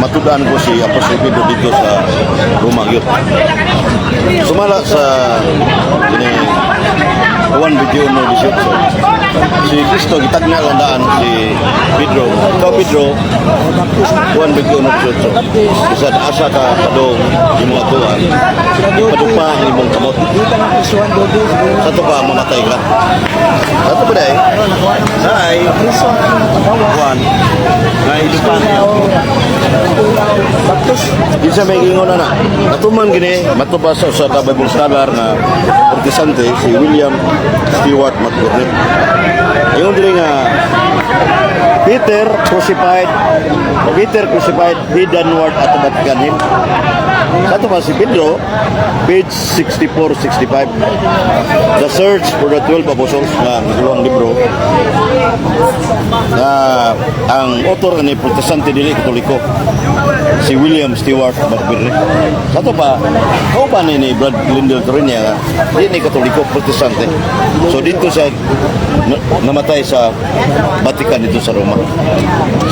Matudan ko si Apostol Pedro dito sa Roma gyud. Sumala sa kini Juan 21:18. Si Kristo gitagna lang daan si Pedro. Ikaw, Pedro, Juan 21:18. Bisan asa ka padong imong atuan, ipadupa ang imong kamot. Sa to pa mamatay ka. Sa to pa day. Ay, Juan, nga idupa ang iyong kamot. Kinsa may gingon na na. Natuman gini, matuba sa usa ka Bible scholar nga Protestante, si William Stewart McBurney. Ingon diri nga Peter crucified heathenward at the Vatican Hill. Sa to pa si Pedro, page 64-65. The Search for the 12 Apostles nga ikaduhang libro na ang author ni Protestante, dili Katoliko, si William Stewart McBurney. Sa to pa, kauban ni Brad Lindell Torenia nga di ni Katoliko, Protestante. So dito siya namatay sa Vatican dito sa Roma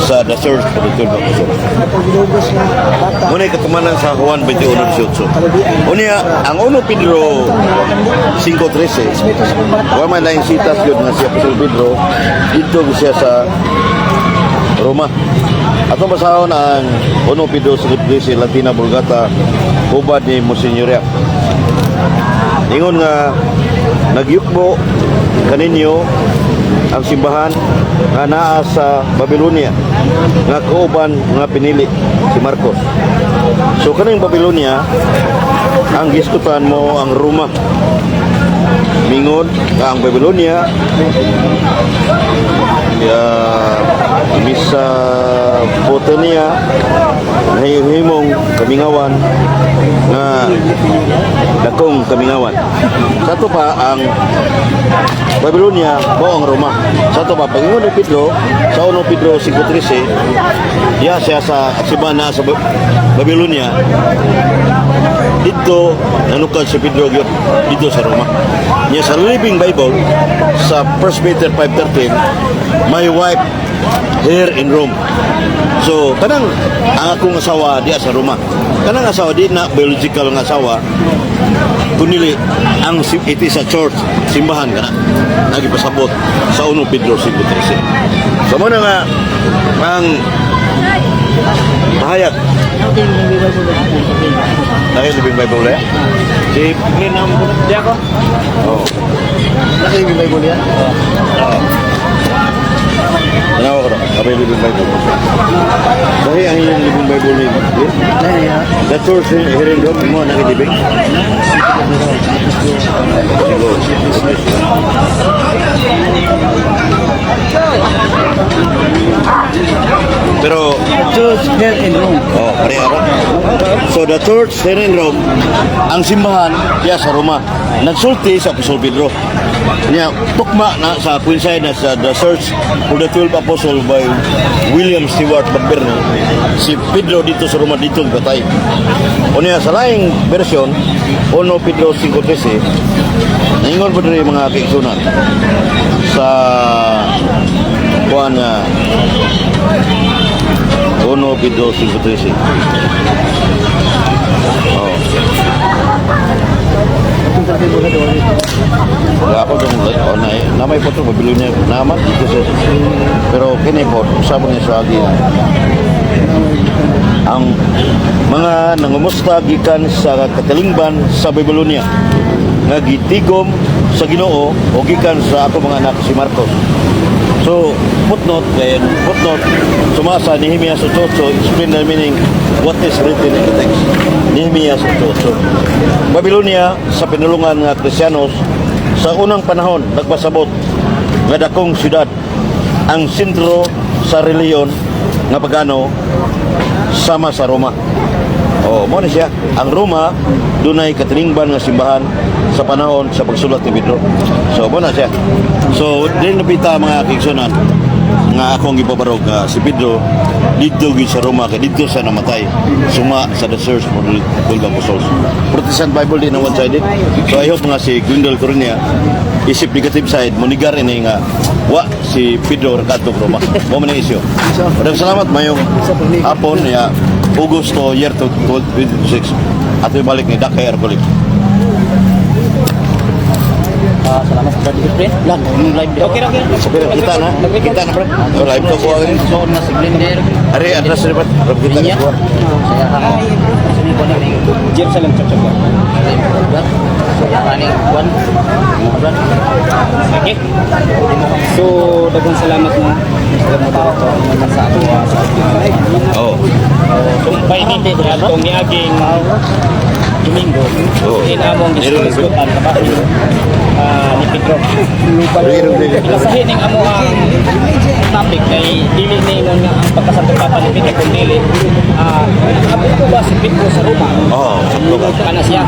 sa The Search for the 12 Apostles. Muna katumanan sa Juan 21:18. Unya, ang 1 Pedro 5:13, wa man laing sitas yun nga si Apostol Pedro dito siya sa Roma. Atong basahon ang 1 Pedro 5:13, Latina Vulgata, hubad ni Monsignor Yap. Ingon nga nagyukbo kaninyo ang simbahan nga naa sa Babylonia nga kauban nga pinili si Marcos. So kaning Babylonia ang giskutan mo ang Roma. Mingon nga ang Babylonia ya Mesopotamia nahimong kamingawan nga dakong kamingawan. Sa to pa ang Babylonia mao ang Roma. Sa to pa pagingon ni Pedro sa 1 Pedro 5:13, diha siya sa simbahan sa Babylonia, dito nanukad si Pedro gyud dito sa Roma. Niya sa Living Bible sa 1 Peter 5:13, "My wife here in Rome." So kanang ang akong asawa diya sa Roma. Kanang asawa di na biological nga asawa kunili ang it is a church, simbahan kana nagipasabot sa 1 Pedro 5:13. So mo na nga ang pahayag. Dahil Living Bible eh. Si Glenn ang Di ako. Oh. Naka Living Bible yan? Oo. Tanawa ko ro. Kapay Living Bible. Dahil ang iyong Living Bible ni Glenn. The church here in Rome mo nakilibing. Siguro. Pero Church here in Rome. Oh, pareha ra. So the church here in Rome, ang simbahan diya sa Roma. Nagsulti sa Apostol Pedro. Niya, tukma na sa coincide na sa The Search for the 12 Apostles by William Stewart McBurney. Si Pedro dito sa Roma dito patay. O niya, sa laing version, 1 Pedro 5:13, naingon po diri, mga kaigsunan, sa kuan nga 1 Pedro 5:13. Oh. Wala ako dong oh, na, na may photo Babylonia naman dito sa, pero kini po usab niya sa agi ang mga nangumusta gikan sa katilingban sa Babylonia nga gitigom sa Ginoo o gikan sa ako mga anak si Marcos. So, footnote, kaya footnote, sumasa Nehemias 8, explain the meaning what is written in the text. Nehemias 8. Babylonia sa pinulungan nga Kristiyanos sa unang panahon nagpasabot nga dakong syudad, ang sentro sa relihiyon nga pagano sama sa Roma. Oh, mo na siya. Ang Roma dunay katilingban nga simbahan sa panahon sa pagsulat ni Pedro. So mo na siya. So din napita, mga kaigsunan, nga akong gipabarog nga si Pedro didto gyud sa Roma kay didto siya namatay. Suma sa The Search for the 12 Apostles. Protestant Bible din ang one-sided. So I hope nga si Gwendol Coronia isip negative side munigar ini nga wa si Pedro kadtong Roma. Mo man ang issue. Maraming salamat, mayong hapon ya. Augusto year to 2026. Ato ibalik ni Dakay Arcolik. Ah, salamat sa Brad Jeffrey. Lang, yung live. Okay. Okay, kita na. Kita na, bro. Oh, live to ko rin. So, na si Blender. Ari, address rin ba? Bro, kita Niya. na. Saya ka. Jerusalem Church of God. Aning kwan. Brad. Okay. So, daghang salamat na Mr. Moderator naman sa ato sa Oh. Tumpay ni atong niaging Domingo. Oo. In among gisgutan kabahin ni Pedro. Ilasahin ning amo ang topic kay dili ni ingon nga ang pagkasanto papa ni Pedro kung dili abot ko ba si Pedro sa Roma? Oh, sakto ka. Kana siya.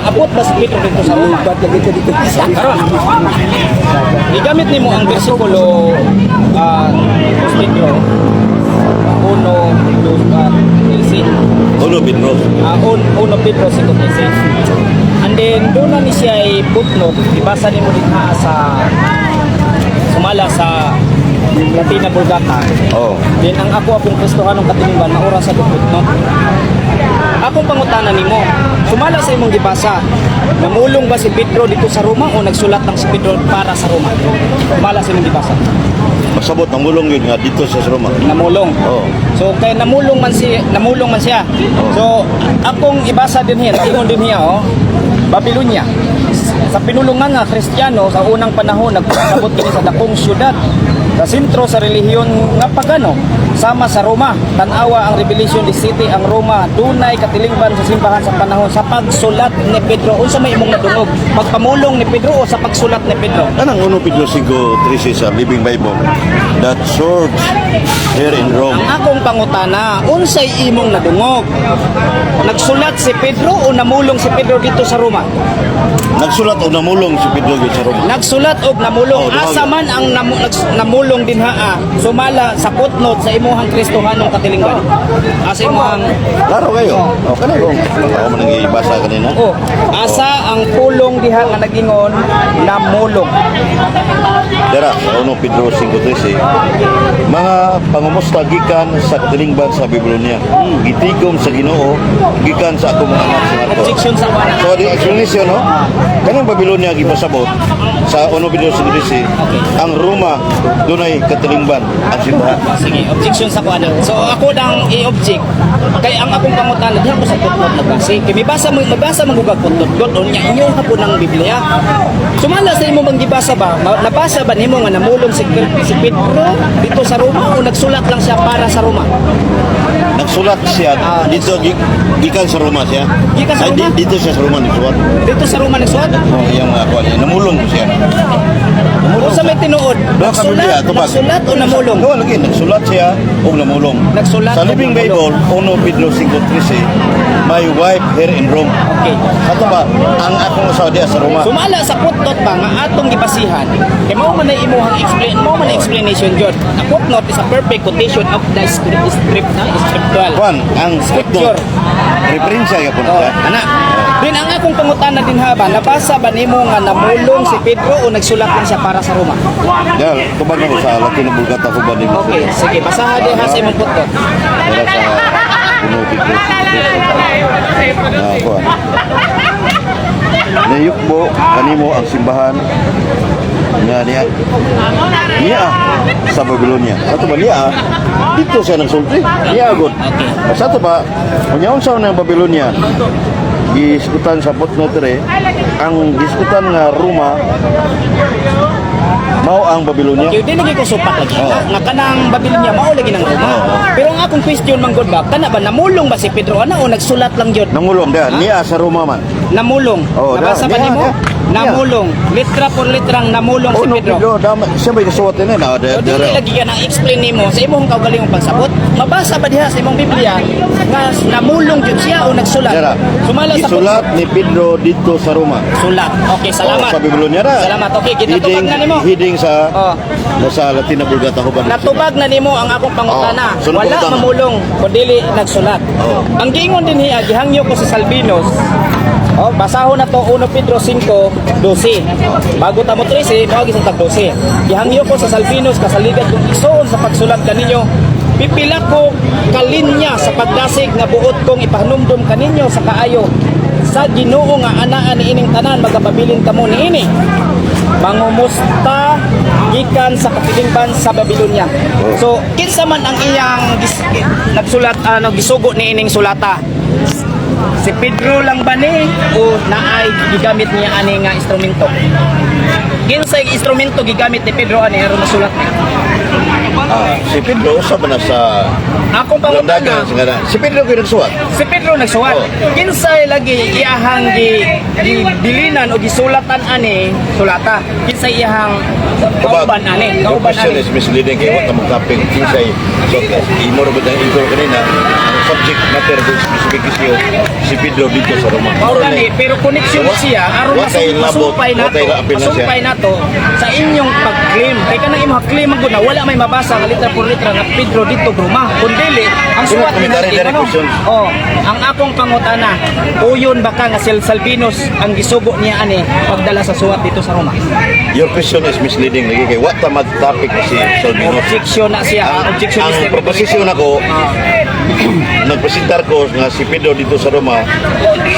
Abot ba si Pedro dito sa Roma? Karon, gigamit nimo ang bersikulo Pedro 1 2 13. Uno, Pedro. 1 Pedro 5:13. And then doon na ni siya ay footnote, ibasa nimo dinha sa sumala sa Latina Vulgata. Oh. Then ang ako akong Kristohanong katilingban maura sa footnote. Akong pangutana nimo, sumala sa imong gibasa, namulong ba si Pedro dito sa Roma o nagsulat lang si Pedro para sa Roma? Sumala sa imong gibasa. Masabot ang mulong yun nga dito sa Roma. Namulong. Oh. So kay namulong man siya. So akong ibasa din hiya, ingon din hiya oh. Babylonia. Sa pinulungan nga Kristiyano sa unang panahon nagpasabot kini sa dakong syudad sa sentro sa relihiyon nga pagano sama sa Roma. Tan-awa ang Revelation the City ang Roma dunay katilingban sa simbahan sa panahon sa pagsulat ni Pedro. Unsa may imong nadungog? Pagpamulong ni Pedro o sa pagsulat ni Pedro? Kanang 1 Pedro 5:13 sa Living Bible. That church here in Rome. Ang akong pangutana, unsay imong nadungog? Nagsulat si Pedro o namulong si Pedro dito sa Roma? Nagsulat o namulong si Pedro gyud sa Roma. Nagsulat og namulong. Oh, duha Asa gyud. man ang namulong din haa? Sumala sa footnote sa imuhang Kristohanong katilingban. Asa imuhang Klaro kayo. Oh, kana ko. Ako man ang ibasa kanina. Oh, asa ang pulong diha nga nagingon namulong. Dara sa 1 Pedro 5:13. Mga pangumusta gikan sa katilingban sa Babylonia. Gitigom sa Ginoo gikan sa akong mga anak sa Marcos. Objection sa wala. So the explanation no, kanang Babylonia gipasabot sa 1 Pedro 5:13, ang Roma dunay katilingban ang simbahan. Sige, objection sa kuana. So ako nang i-object kay ang akong pangutana diha ko sa footnote nagbase. Kay mibasa mo mabasa man gugag footnote god unya inyo ha po ng Biblia. Sumala sa imo bang gibasa ba? Nabasa ba nimo nga namulong si Pedro dito sa Roma o nagsulat lang siya para sa Roma? Nagsulat siya dito gikan sa Roma siya. Gikan sa Ay, Roma? dito siya sa Roma nagsulat. Dito sa Roma nagsulat? Oh, iyang mga kuan niya. Namulong siya. O sa may tinuod? Duha ka Biblia, Nagsulat, tubag. nagsulat o namulong? Duha lagi nagsulat siya og namulong. Nagsulat sa og Living namulong. Bible 1 Pedro 5:13, my wife here in Rome. Okay. Kato ba ang akong asawa diha sa Roma? Sumala sa footnote ba nga atong gibasihan kay mao man na imuhang explain mao man na explanation jud. A footnote is a perfect quotation of the script na scriptural. Kuan ang Scripture. footnote. Referensya gyapon Oh, siya. ana. Din ang akong pangutana din ha ba, nabasa ba nimo nga namulong si Pedro o nagsulat lang siya para sa Roma? Dahil tubag na ko sa Latino Vulgata ko ba nimo? Okay, sige, basaha diha sa imong footnote. Dara sa 1 Pedro 5:13. Na kuan. Nayukbo kanimo ang simbahan nga niya niya sa Babylonia. Ato ba niya? Dito siya nagsulti. Niya gud. Okay. Sa ato ba, unya unsa na ang Babylonia? Gisgutan sa footnote re, ang gisgutan nga Roma mao ang Babylonia. Okay, di lagi ko supak lagi. Oo. Nga kanang Babylonia mao lagi ng Roma. Oo. Pero ang akong question man gud ba, kana ba namulong ba si Pedro ana o nagsulat lang jud? Nangulong da, niya sa Roma man. Namulong. Oo, Nabasa da, ba niya, nimo? niya. Namulong. Litra por litrang namulong Oh, si no, Pedro. Pedro, dama, siya ba'y kasuwat nila? Na, So, dili dara. lagi ka na explain nimo sa imong kaugalingong pagsabot. Mabasa ba diha sa imong Biblia nga namulong jud siya o nagsulat? Dara. Sumala sa Gisulat ni Pedro dito sa Roma. Sulat. Okay, salamat. Oh, sa Babylonia ra. Salamat. Okay, ginatubag na nimo. Hiding sa Oh. nasa Latina Vulgata ko ba? Natubag na nimo ang akong pangutana. Oh, sunod Wala pangutana. mamulong kundi nagsulat. Oh. Ang giingon din hiya gihangyo ko sa Salvinos. Oh, basahon na to 1 Pedro 5:12. Bago ta mo 13, mao sa tag 12. Gihangyo ko sa Salvinos kasaligan kong igsoon sa pagsulat kaninyo. Pipila ko kalinya sa pagdasig nga buot kong ipahanumdum kaninyo sa kaayo sa Ginoo nga anaa niining tanan, magapabilin kamo niini. Mangumusta gikan sa katilingban sa Babylonia. So kinsa man ang iyang nagsulat, ano, gisugo niining sulata? Si Pedro lang ba ni o naay gigamit niya ani nga instrumento? Kinsay instrumento gigamit ni Pedro ani aron masulat niya? Ah, si Pedro usa ba na sa Akong landagan pangutana, sa nga. Si Pedro kay nagsuwat. Si Pedro nagsuwat. Oh. Kinsay lagi iyahang gi gibilinan o gisulatan ani sulata? Kinsay iyahang kauban ani? Your Kauban question ani. is misleading kay wa ta magtapik kinsay. So imo ra ba ang intro kanina, ang subject matter of specific issue, si Pedro dito sa Roma. Mao gani, pero connection siya aron Wa kay labot, masumpay wa nato, kay laapil na siya. masumpay nato sa inyong pag-claim. Kay kanang imong claim man gud na wala may mabasa nga litra por litra nga Pedro dito Roma. Kun dili, ang Do not suwat ni commentary, direct ano? questions. Oh, ang akong pangutana, uyon ba ka nga si Salvinus ang gisugo niya ani pagdala sa suwat dito sa Roma? Your question is misleading lagi kay wa ta magtapik si Salvino. Objection na siya. Ang, Objection ang is proposisyon ako, nagpresentar ko nga si Pedro dito sa Roma.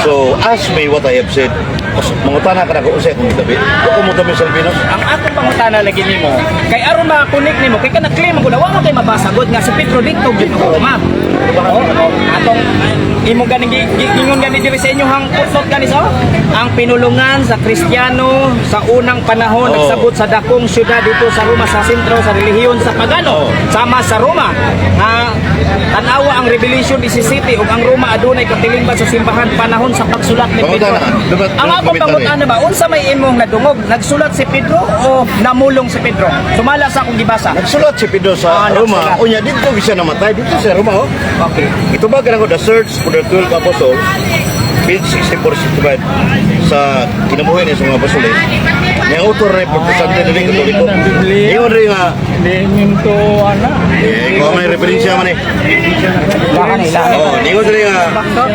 So, ask me what I have said. Mangutana ka na ko, unsay akong gitabi? Wa ko mo tabi Salvino. Ang akong pangutana lagi nimo, kay aron makakunik nimo, kay kana claim ko na wa mo kay mabasa gud nga si Pedro dito gyud ko Roma. Oo, atong imo ganing ingon gani diri sa inyong footnote gani sa ang pinulungan sa Kristiyano sa unang panahon nagsabot sa dakong syudad dito sa Roma, sa sentro sa relihiyon sa pagano sama sa Roma nga tan-awa ang Revelation 17 ug ang Roma adunay katilingban sa simbahan panahon sa pagsulat ni Pedro. Pangutana, Ang do not akong commentary. pangutana ba, unsa may imong nadungog? Nagsulat si Pedro o namulong si Pedro? Sumala sa akong gibasa. Nagsulat si Pedro sa Ah, Roma. nagsulat. Unya dito siya namatay dito sa Roma oh. Okay. Ito ba ko the search for the 12 apostles, page 64-65 sa kinabuhi niya sa mga apostoles. Yang author ni Protestante na rin Katoliko. Ingon rin nga, Hindi to ana. eh, kung may referensya man eh. Ilahan eh, ilahan. Oh, ningon rin nga,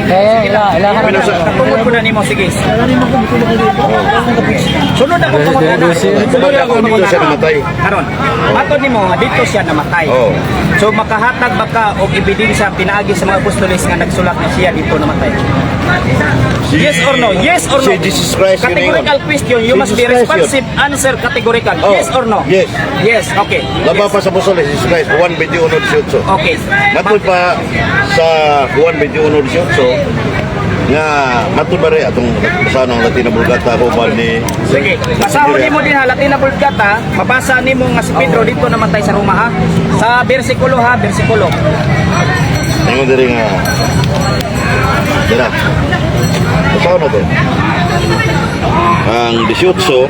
Eh, ilahan. Pinusa. Tungod ko na nimo, sige. Sunod akong pangutana. Sunod Ito akong dito siya pangutana. namatay. Karon, matod nimo nga dito siya namatay. Oh. So makahatag ba ka og ebidensya pinaagi sa mga apostoles nga nagsulat na siya dito namatay? Yes or no? Yes or no? Si Jesus Christ yun ingon. Categorical question, you Si must be Jesus Christ yun. responsive, answer categorical. Oh, Yes or no? yes. Yes, okay. Laba Yes. pa sa apostoles, Jesus Christ, Juan 21:18. Okay. Matod pa sa Juan 21:18 nga matod ba rin atong basahan ang Latina Vulgata ko ba ni Sige. Basahon nimo din ha, Latina Vulgata, mabasa nimo nga si Pedro dito namatay sa Roma ha. Sa bersikulo ha, bersikulo. Ingon diri nga Dara. Basahon na to. Ang 18,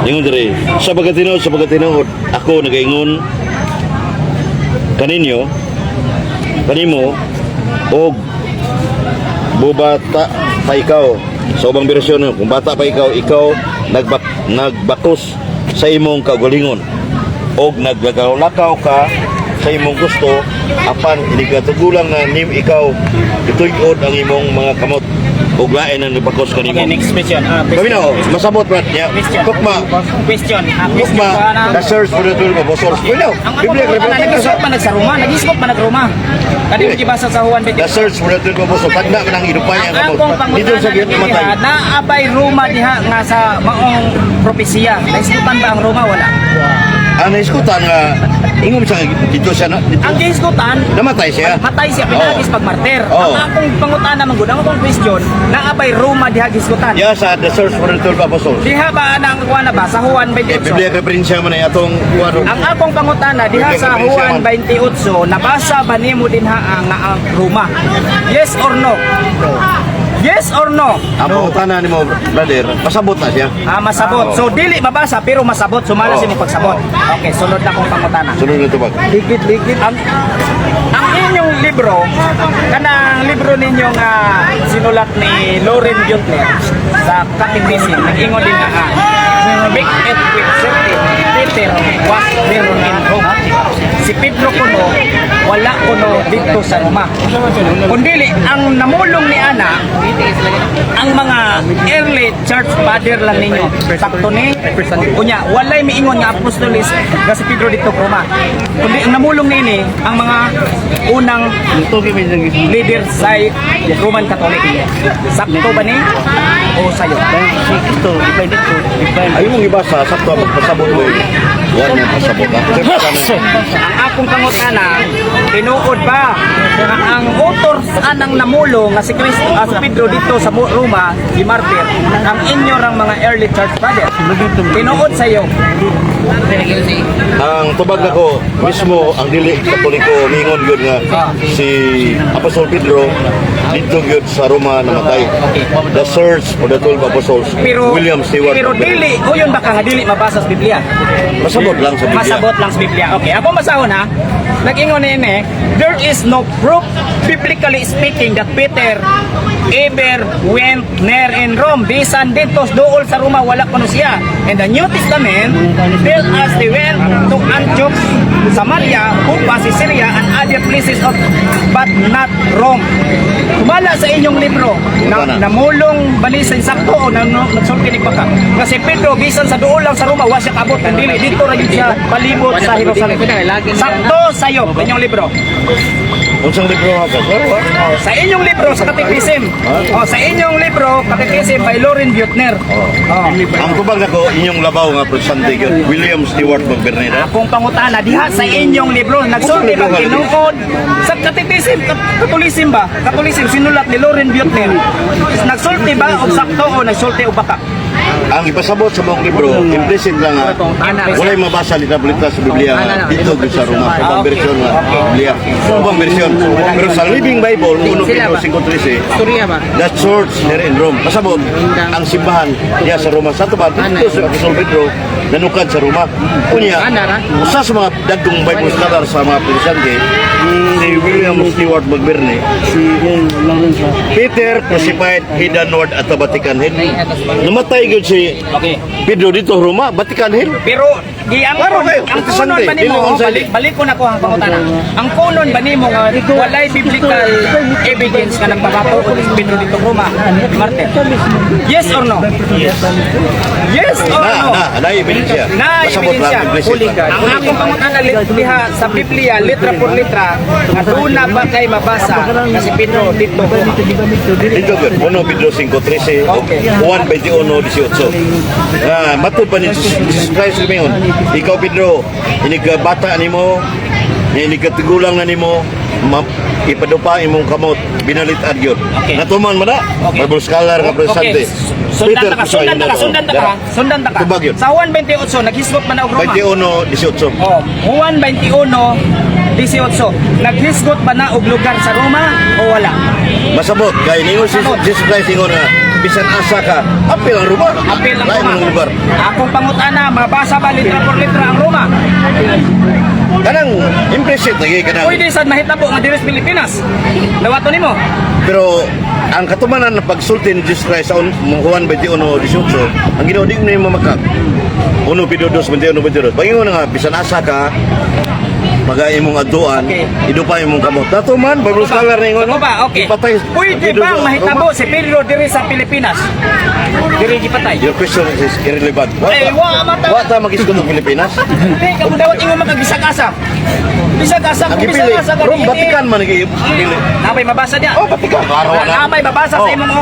ingon diri, sa pagkatinuod ako nagaingon kaninyo kanimo og bubata pa ikaw, sa ubang bersyon, kung bata pa ikaw, ikaw nagbakos sa imong kaugalingon og naglakaw-lakaw ka sa imong gusto, apan inikatugulang na nim ikaw, ituyod ang imong mga kamot ug lain ang nagbakos kanimo. Okay, next question. Ah, Kami question. na, oh, masabot brad niya. Question. Tukma, Question. Ah, question tukma, pa na. the search for the 12 apostles. Pwede, Ang ako Biblia, pangutana, reference nag-isip pa nag sa Roma, nag-isip pa nag Roma. Kadi mo gibasa sa Juan The 21. search for the 12 apostles, tagna ka ng inupay ang Ang kamot. akong Dito pangutana sa giyot ninyo namatay. ha, naabay Roma diha nga sa maong propesiya. Naisgutan ba ang Roma? Wala. Ang naiskutan nga, ingon siya, dito siya, na, dito, Ang gihisgutan, namatay siya. matay siya pinaagis pagmartir. Oh. Ang akong pangutana man gud, ang akong question, naabay Roma diha gisgutan. Ya sa the search for the 12 apostles. Diha ba ang kuha na ba sa Juan Eh, 28? Biblia referensya man ay atong kuwan. Ang akong pangutana diha Biblia sa referensya Juan man. 28, nabasa ba nimo dinha ang nga ang Roma? Yes or no? Yes or no? Ang pangutana nimo, brother, pasabot na siya. Ah, masabot. Oh. So dili mabasa pero masabot, sumala Oh. sa imong pagsabot. Okay, sunod na akong pangutana. Sunod na tubag. Likit-likit. Ang inyong libro, kanang libro ninyo nga sinulat ni Lauren Butler sa Catechism, nag-ingon din na make it with certain Peter was there in Rome. Si Pedro kuno wala kuno dito sa Roma. Kundili ang namulong ni ana ang mga early church father lang ninyo. Sakto ni unya walay miingon nga apostolis nga si Pedro dito Roma. Kundi ang namulong niini ang mga unang leader sa Roman Catholic. Sakto ba ni? O sayo? Ay mong ibasa, sakto ang magpasabot mo. Wala na pasabot ha. Ang akong pangutana, tinuod ba nga ang author sa anang namulo nga si Cristo, si Pedro dito sa Roma, si Martyr, ang inyo rang mga early church father? Tinuod sa iyo. Ang tubag nako mismo ang dili Katoliko mingon gyud nga si Apostol Pedro didto gyud sa Roma namatay. The Search for the 12 Apostles, Pero William Stewart. Pero dili, uyon baka nga dili mabasa sa Biblia. Masabot lang sa Biblia. Masabot lang sa Biblia. Okay, ako masahon ha. Nag-ingon ni ini, there is no proof biblically speaking that Peter ever went near in Rome. Bisan dito duol sa Roma wala kuno siya. And the New Testament tell us they went to Antioch, Samaria, Cuba, Caesarea, and other places of but not Rome. Kumala sa inyong libro na, Wala na. namulong balisan sakto o nagsulti ni baka. Kasi Pedro bisan sa duol lang sa Roma wa siya kabot dili dito ra gyud siya palibot sa Jerusalem. Sakto sayo inyong libro. Unsang libro ha ka? Sir, ha? Oh, sa inyong libro sa Catechism. Oh, sa inyong libro Catechism by Loren Buettner. Oh. Ang tubag nako inyong labaw nga protestante gyud, William Stewart Magberneda. Akong pangutana diha sa inyong libro nagsulti ba tinuod sa Catechism Catholicism ba? Catholicism sinulat ni Loren Buettner. Nagsulti ba og sakto o nagsulti og baka? Ang ipasabot sa mong libro, implicit lang nga walay mabasa litra sa Biblia nga dito gyud sa Roma. Ubang bersyon nga Biblia. Ubang bersyon. Pero sa Living Bible, 1 Pedro 5:13, Storya ba? the church here in Rome. Pasabot, ang simbahan niya sa Roma. Sa tubad, dito sa Apostol Pedro, nanukad sa Roma. Unya, usa sa mga dagkong Bible scholar sa mga Protestante, si William Stewart McBurney, Peter crucified headonward at the Vatican Hill. Namatay gyud si Pedro dito Roma, Vatican Hill. Pero di ang Klaro kayo, ang kunon protestante, ba nimo, dili mo balik, balik ko na ko ang pangutana. Ang kunon ba nimo nga walay biblical evidence nga nagpapatuod si Pedro dito Roma, Martin? Yes or no? Yes. Yes or Na, no? na, na ebidensya. Na Pasabot lang, ebidensya. implicit lang. Ang akong pangutana diha sa Biblia, litra por litra, nga doon na ba kay mabasa nga si Pedro dito Roma? Dito gyud, 1 Pedro 5:13, Juan 21:18. Ah, matud pa ni Jesus Christ lumingon. Ikaw Pedro, inig bata nimo, inig katigulang na nimo, ipadupa imong kamot, binalit-ad gyud. Natuman man na, Bible scholar nga protestante. Sundan ta ka, sundan ta ka, sundan ta ka, sundan ta ka. Tubag yun. Sa Juan 28, naghisgot man na og Roma. 21:18. Oh, Juan 21:18. Naghisgot ba na og lugar sa Roma o wala? Masabot kay ningon si Jesus Christ ingon na bisan asa ka, apil ang Roma. Apil ang Lain Roma. ang lugar. Akong pangutana, mabasa ba litra por litra ang Roma? Kanang implicit lagi kanang. Pwede sad mahitabo nga diri sa Pilipinas. Dawato nimo. Pero ang katumanan ng pagsulti ni Jesus Christ sa Juan 21:18, ang Ginoo di mo nimo mamakak. 1 Pedro 2:21-22. Bangingon nga bisan asa ka, maga imong adtuan, idupa imong kamot. Natuman, Bible scholar na ingon. Ano ba? Okay. Ipatay. Pwede Pedro ba sa mahitabo Roma? si Pedro diri sa Pilipinas? Diri gipatay. Your question is irrelevant. Wa Ay, wa mata. Wa ta mag-isgot ng Pilipinas. Hindi, kamo dawat ingon makabisag-asa. Bisag-asa Ang kung gipili, bisag-asa ka Rome, Vatican man ang gipili. Namay mabasa niya. Oh, Vatican. Klaro na. Namay mabasa sa Oh. imong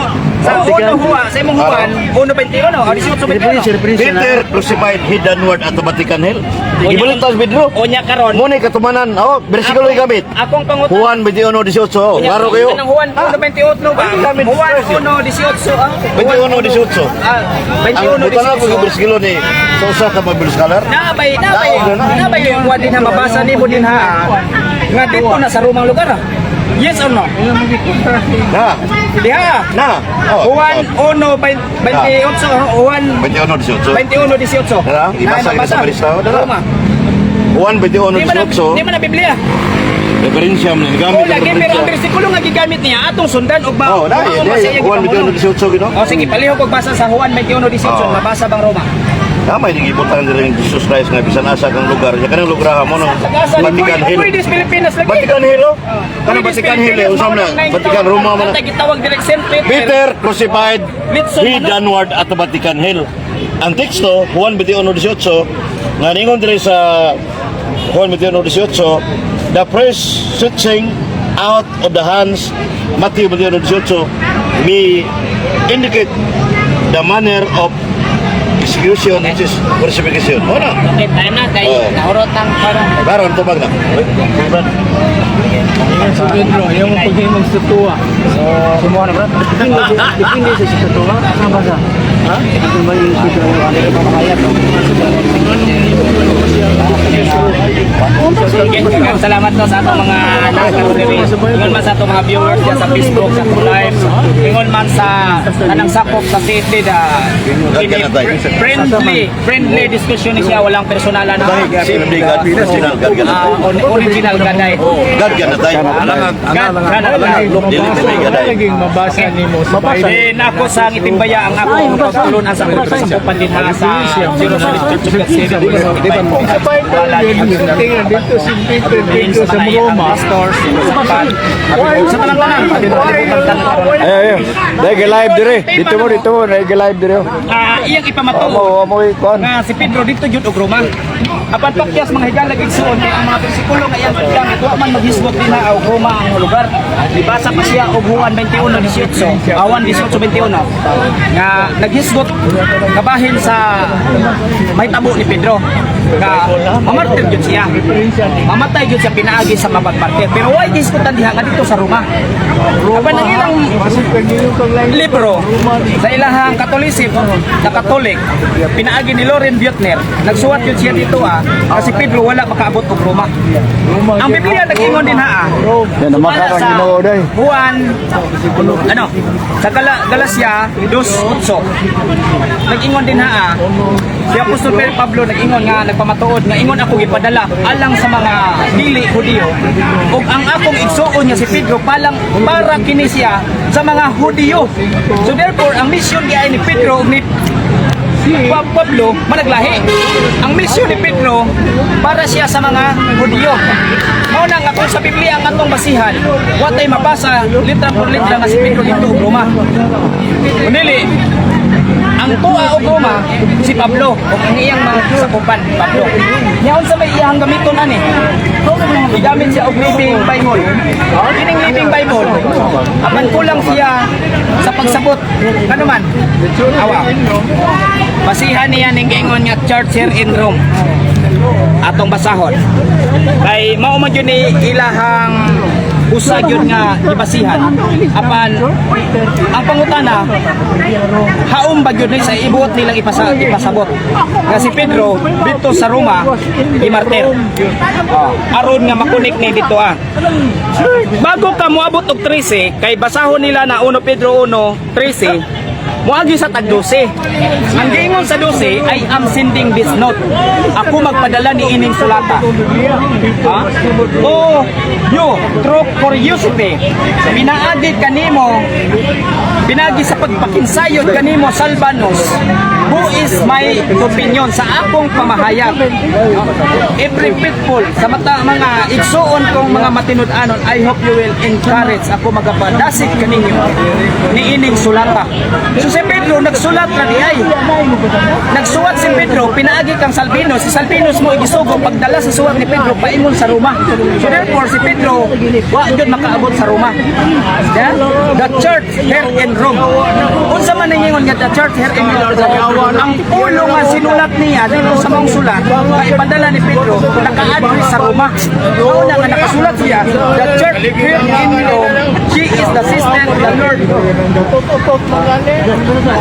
sa uno huwa, sa imong Juan 1:21 o 18:21. Peter crucified headonward at the Vatican Hill. Gibalitas Pedro. Unya karon. Mo ni katumanan. Oh, bersikulo gamit. Akong pangutan. Juan 21:18. Klaro kayo. Anong Juan 1:28 ba? Ang gamit Juan sa 1:18 ah. 21:18. Ah, Ang butana ko 21:18. bersikulo ni sa usa ka Bible scholar. Nabay, nabay, Naog na na. nabay yung Juan din ha mabasa nimo din ha. Nga dito na sa Romang lugar ah. Yes or no? Na. Diha. Na. Oh. Juan 1:28, Juan 21:18. 21:18. Dara, ibasa kita sa barista. Dara. Roma. Juan Di man na, 21:18. di man na Biblia. Referensya man gamit. O lagi pero ang bersikulo nga gigamit niya atong sundan og ba. Oh, na, mao ba siya Juan gipamulong? 21:18 gino. O sige, palihog og basa sa Juan 21:18, Oh. mabasa bang Roma? Tama ini gibutang diri ng Jesus Christ nga bisan asa kang lugar. Ya kanang lugar mo nang Vatican Hill. Pwede sa Pilipinas lagi. Vatican Hill, oh. Kanang Vatican Hill, eh, usam na. Vatican Roma man na. Natay gitawag direct Saint Peter. Peter crucified, Litson he ano? downward at the Vatican Hill. Ang teksto, Juan 21:18, nga ningon diri sa Juan 21:18, the first stretching out of the hands, Matthew 21:18, may indicate the manner of execution, which is crucifixion. Ano? Okay, time na kay Oo. Nahurot ang parang Baron, tubag na. Uy, Brad. Si Pedro, ayaw mo paghimong sa tuwa. Sumuha na, bro. Depende sa sa tuwa. Asa ba sa? Ha? Ano ba yung sa tuwa? Again, salamat no sa atong mga nakaroon diri. Ingon man sa atong mga viewers diyan sa Facebook, sa atong live. Ingon man sa tanang sakop sa city da friendly, friendly discussion ni siya, walang personalan na. Same day, God, original, God, God. Ah, original gaday. God, God na tayo. God, gaday. Dili na gaday. Naging mabasa nimo sa Bible. Din ako sa ngiting baya ang akong pagtulon sa sakupan din ha sa Jerusalem Church of God Seven. Sa Bible, tingnan dito si Peter dito sa Roma. Pastors, sa tanan-tanan. Ayo, ayo. Dahil live dire. Dito mo, dahil live dire. Ah, iyang ipamatuod Amo, amo ikon. nga si Pedro dito jud og Roma. Apan pakyas mga higalag igsuon kay ang mga bersikulo nga iyang gigamit wa man maghisgot dinha og Roma ang lugar. Gibasa pa siya og Juan 21:18, awan 18:21 nga naghisgot kabahin sa mahitabo ni Pedro nga mamartir jud siya. Mamatay jud siya pinaagi sa mapagmartir. Pero why gisgutan diha nga dito sa Roma? Apan ang ilang libro sa ilahang Catholicism na Catholic, pinaagi ni Loren Buettner, nagsuwat yun siya dito kasi Pedro wala makaabot og Roma. Ang Biblia nag-ingon din ha. Yan naman Sumala karang sa Ginoo day. Juan ano sa Galacia 2:8, nag-ingon din ha si Apostol Pedro Pablo, nag-ingon nga nagpamatuod nga ingon ako gipadala alang sa mga dili Hudiyo ug ang akong igsuon nga si Pedro palang para kini siya sa mga Hudiyo. So therefore, ang mission di ay ni Pedro ug ni Pablo managlahi. Ang misyon ni Pedro para siya sa mga Hudiyo. Mao na nga kung sa Biblia ang atong basihan, wa tay mabasa litra por litra nga si Pedro dito og Roma. Kunili, ang tuwa og Roma si Pablo ug ang iyang mga sakupan Pablo. Nya unsa may iyang gamiton ani? Gigamit siya og Living Bible. Kining Living Bible, apan kulang siya sa pagsabot. Kano man? Awa. Basihan niya ning giingon nga church here in Rome. Atong basahon. Kay mao man jud ni ilahang usa gyud nga gibasihan. Apan ang pangutana, haom ba gyud ni sa ibuot nilang ipasabot nga si Pedro dito sa Roma gimartir? Oh, aron nga makunik ni dito ah. Bago ka moabot og 13, kay basahon nila na 1 Pedro 1:13, moagi sa tag 12. Ang giingon sa 12, "I am sending this note." Ako magpadala ni ining sulata. Ha? Oh, you, through curiosity, pinaagi kanimo, pinaagi sa pagpakinsayod kanimo Salvanos, who is my opinion sa akong pamahayag. No? Every faithful, sa mata mga igsuon kong mga matinud-anon, I hope you will encourage, ako magapadasig kaninyo ni ining sulata. So si Pedro nagsulat na di ay. Nagsuwat si Pedro, pinaagi kang Salvinos. Si Salvinos mo igisugo pagdala sa suwat ni Pedro paingon sa Roma. So therefore, si Pedro wa gyud makaabot sa Roma. Yeah? The church here in Rome. Unsa man ningon nga the church here in Rome? Ang pulo nga sinulat niya dito sa maong sulat nga ipadala ni Pedro naka-address sa Roma. Mao na nga nakasulat siya, the church here in Rome, she is the sister of the Lord.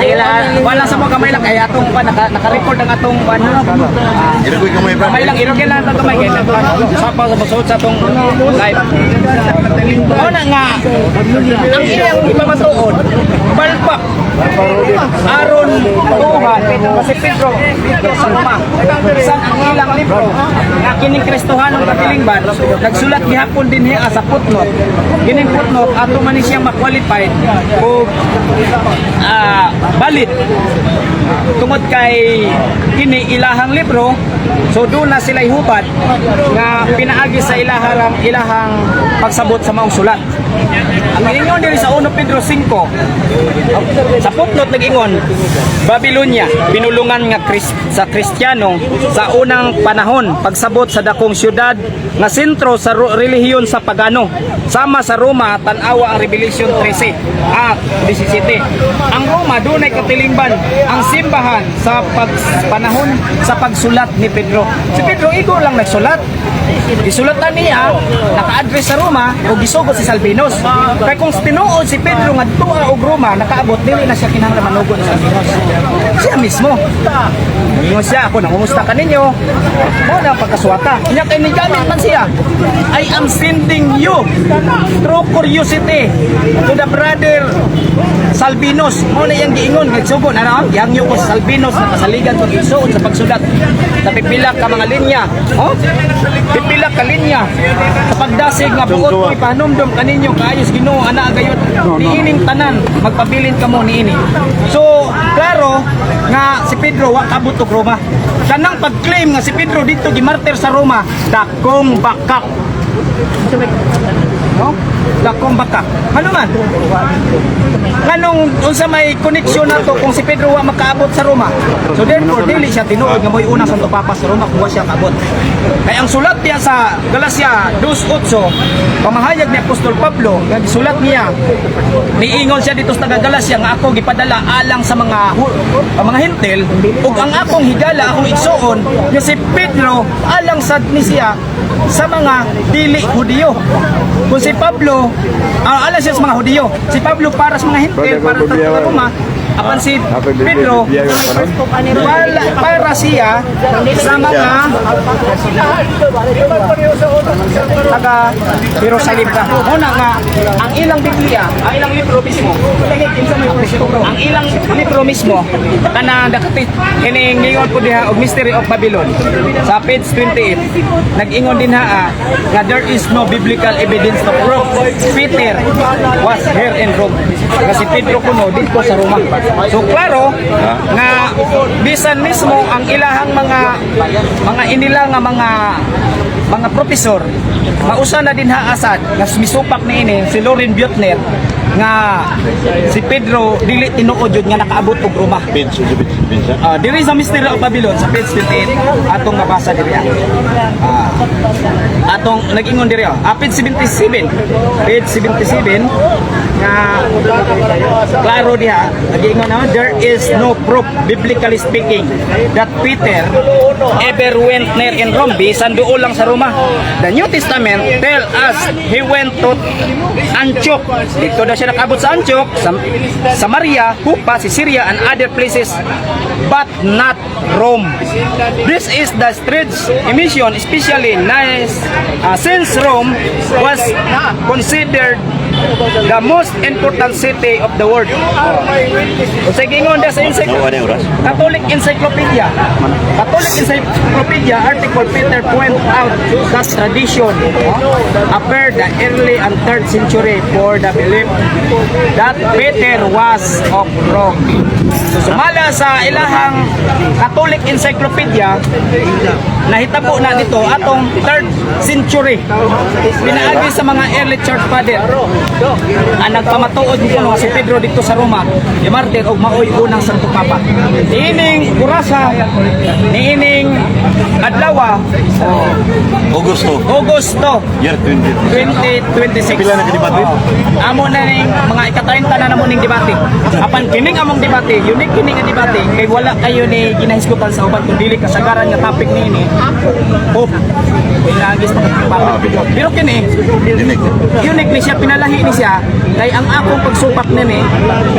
Sige lang, wala sa mga kamay lang kaya atong pa naka-record ang atong pan. Iragoy kamay, bro. Kamay lang, irogin lang ang kamay kay sa pa sa masuot sa atong live. Mao na nga ang iyang ipamatuod palpak aron tuhan. Nga si Pedro dito sa Roma. Bisan ang ilang libro nga kining Kristohanong katilingban nagsulat gihapon din hiya sa footnote. Kining footnote ato man ni siya ma-qualified og valid tungod kay kini ilahang libro, so doon na sila hubad nga pinaagi sa ilahang ilahang pagsabot sa maong sulat. Ang ingon diri sa 1 Pedro 5 sa footnote, nag-ingon Babylonia, binulungan nga sa Kristiyano sa unang panahon, pagsabot sa dakong syudad nga sentro sa relihiyon sa pagano sama sa Roma. Tan-awa ang Revelation 13 at 17. Ang Roma dunay katilingban ang simbahan sa pag panahon sa pagsulat ni Pedro. Si Pedro igo lang nagsulat. Gisulatan niya, naka-address sa Roma o gisugot si Salvinus. Kay kung tinuod si Pedro nga tuwa og Roma, nakaabot, dili na siya kinahanglan manugod ni Salvinus. Siya mismo. Ingon siya, "Ako nangumusta kaninyo." Mao na ang pagkasuwata. Nya kay nigamit man siya. "I am sending you through curiosity to the brother Salvinus." Mao na iyang giingon, nagsugo na raon. Gihangyo ko sa Salvinus na pasaligan ko igsuon sa pagsulat sa pipila ka mga linya. Oh? Pipila ka linya. Sa pagdasig nga buot ko ipahanumdum kaninyo kaayos Ginoo ana gayud niining tanan magpabilin kamo niini. So, klaro nga si Pedro wa kabot og Roma. Kanang pag-claim nga si Pedro dito gimartir sa Roma, dakong bakak. No? Dakong bakak. Ano man? Nganong unsa may koneksyon nato kung si Pedro wa makaabot sa Roma? So therefore dili siya tinuod nga mo'y unang Santo Papa sa Roma kung wa siya kaabot. Kay ang sulat niya sa Galacia 2:8, pamahayag ni Apostol Pablo nga gisulat niya, niingon siya dito sa taga Galacia nga ako gipadala alang sa mga Hentil ug ang akong higala, akong igsuon nga si Pedro alang sad ni siya sa mga dili Hudiyo. Kung si Pablo alang siya sa mga Hudiyo, si Pablo para sa mga Hentil, para sa taga Roma, apan si Pedro para siya sa mga taga Jerusalem ka. Una nga, ang ilang Biblia, ang ilang libro mismo, ang ilang libro mismo, kana dakati kining ngingon po diha og Mystery of Babylon sa page 28, nag-ingon din ha nga there is no biblical evidence to prove Peter was here in Rome. Nga si Pedro kuno dito sa Roma. So klaro nga bisan mismo ang ilahang mga inila nga mga profesor, mausa na din haasad nga misupak ni ini si Loren Buettner nga si Pedro dili tinuod jud nga nakaabot og Roma. Page, page, page, ha? Diri sa Mystery of Babylon sa page 28 atong mabasa diri. Atong nag-ingon diri ah. Page 77. Page 77 nga klaro diha nag-ingon na there is no proof, biblically speaking, that Peter ever went near in Rome, bisan duol lang sa Roma. The New Testament tell us he went to Antioch. Dito daw siya nakaabot sa Antioch, sa Samaria, Joppa, Caesarea and other places, but not Rome. This is the strange omission, especially nice since Rome was considered the most important city of the world. O sige, ingon sa Nawa na oras. Catholic Encyclopedia. Catholic Encyclopedia article Peter point out that tradition appeared the early and third century for the belief that Peter was of Rome. So sumala sa ilahang Catholic Encyclopedia, nahitabo na dito atong third century. Pinaagi sa mga early church father ang nagpamatuod dito nga si Pedro dito sa Roma gimartir og maoy unang Santo Papa. Niining orasa, niining adlaw, Augusto, Augusto year 20. 2026. Pila na ka debate? Oo. Amo na ning mga ika-30 na namo ning debate. Apan kining among debate, unique kini nga debate kay wala kayo ni ginahisgutan sa uban kun dili kasagaran nga topic niini. Pope. Pinagis pa Papa. Pero kini Unique. Unique ni siya, pinalahi ni siya kay ang akong pagsupak nini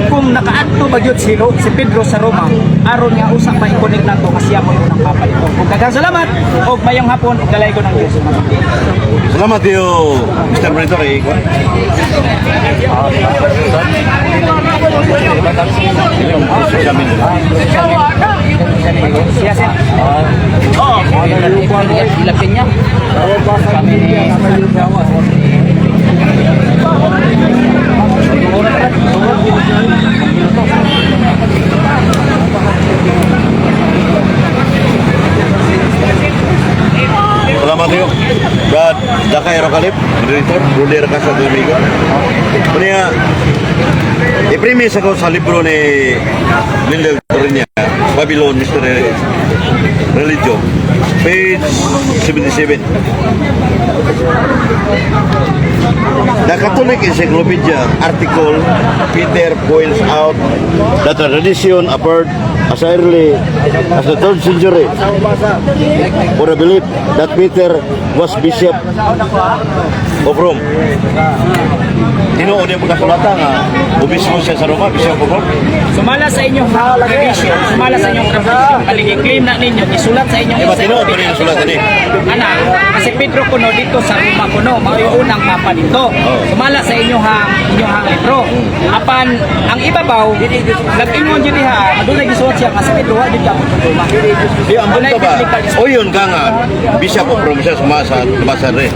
kung nakaadto ba gyud si Pedro sa Roma aron nga usa pa i-connect nato nga siya mo unang papa dito. Ug daghang salamat og mayong hapon ug dalaygon ang Dios. Salamat yo, Mr. Monitor. Eh. Examine. Siya siya. Ilapin niya. Kami ni Salamat kayo. Brad Dakay Rocalip, moderator, Rudy Racasa Domingo. Kunya, i-premise ako sa libro ni Lindel Torrinia, Babylon Mystery Religion, page 77. The Catholic Encyclopedia article, Peter points out that the tradition appeared as early as the third century for the belief that Peter was bishop of Rome. Tinuod yung pagkasulata nga, obispo siya sa Roma, bishop of Rome. Sumala sa inyong tradition, sumala sa inyong tradition, kaligi claim na ninyo, isulat sa inyong Di ba, tinuod pa rin ang sulat ini? Ana, kasi Pedro kuno dito sa Roma kuno, mao yung unang papa dito. Sumala sa inyong libro. Apan ang ibabaw, nag-ingon jud diha, adunay gisuwat siya kasi Pedro wa jud ka sa Roma. Di, ang Dunay punto ba, biblical o yun ka nga, bishop of Rome siya, sumasa, sumasa rin.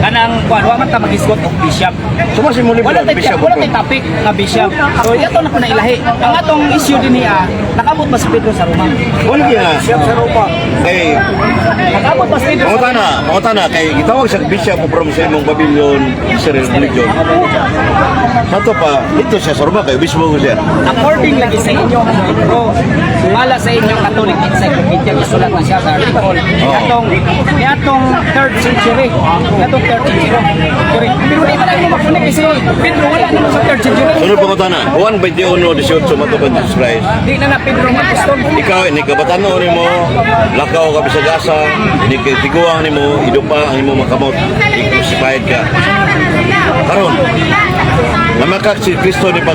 Kanang kuan wa man ta magisgot og bishop. Sumasa mo libro, Wala tay bishop of wala tay Rome. topic nga bishop. So yato na ko na ilahi. Ang atong issue din niya, nakabot ba si Pedro sa Roma? Wala nga. Sa Roma. Kay, Nakabot ba si Pedro sa Roma? pangutana, pangutana, kay gitawag sa bishop of Rome sa imong Babylon, Israel religion. Sa to pa, dito siya sa Roma, kay obispo ko siya. According lagi sa inyong libro, sumala sa inyong Catholic Encyclopedia, gisulat na siya sa article. Atong third century, atong third century. Pero di ba na mo makunik kasi Pedro wala naman sa third century. Sunod pangutana, Juan 21:18 matubad Jesus Christ. Di na na Pedro nga apostol. Ikaw, ini kabatanon nimo, lakaw ka bisag asa, ini tiguang nimo, idupa ang imong makamot, i-crucified ka. Karon, namakak si Kristo ni pag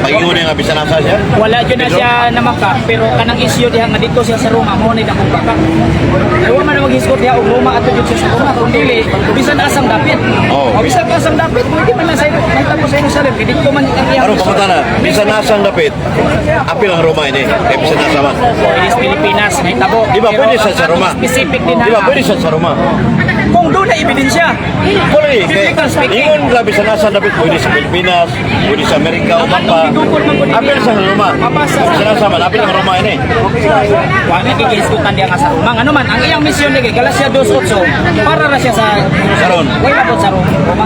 pagingon niya nga bisan asa siya. Wala jud na siya namaka pero kanang issue diha nga dito siya sa Roma mo ni dakong baka. Ay wa man maghisgot diha og Roma ato jud siya sa Roma kung dili bisan asang dapit. Oh. O bisan asang dapit pwede man na sa mahitabo sa Jerusalem kay dito man ang iyang Karon pangutana, bisan asa ang dapit, apil ang Roma ini, kay bisan asa man. Pwede sa Pilipinas mahitabo. Di ba Pero pwede ang siya sa atong Roma? specific din Di ba ha. pwede siya sa Roma? Kung doon na ebidensya. Wala eh, kay Biblical speaking. ingon ka bisan asa ang dapit, pwede sa Pilipinas, pwede sa Amerika o Ang pa. atong gidukol man gud Apil sa Roma. Mabasa sa Bisan asa man, apil ang Roma ini. Wa na gigisgutan diha nga sa Roma. Ano man ang iyang misyon lagi Galatia 2:8 para ra siya sa Karon. Wala po sa Roma.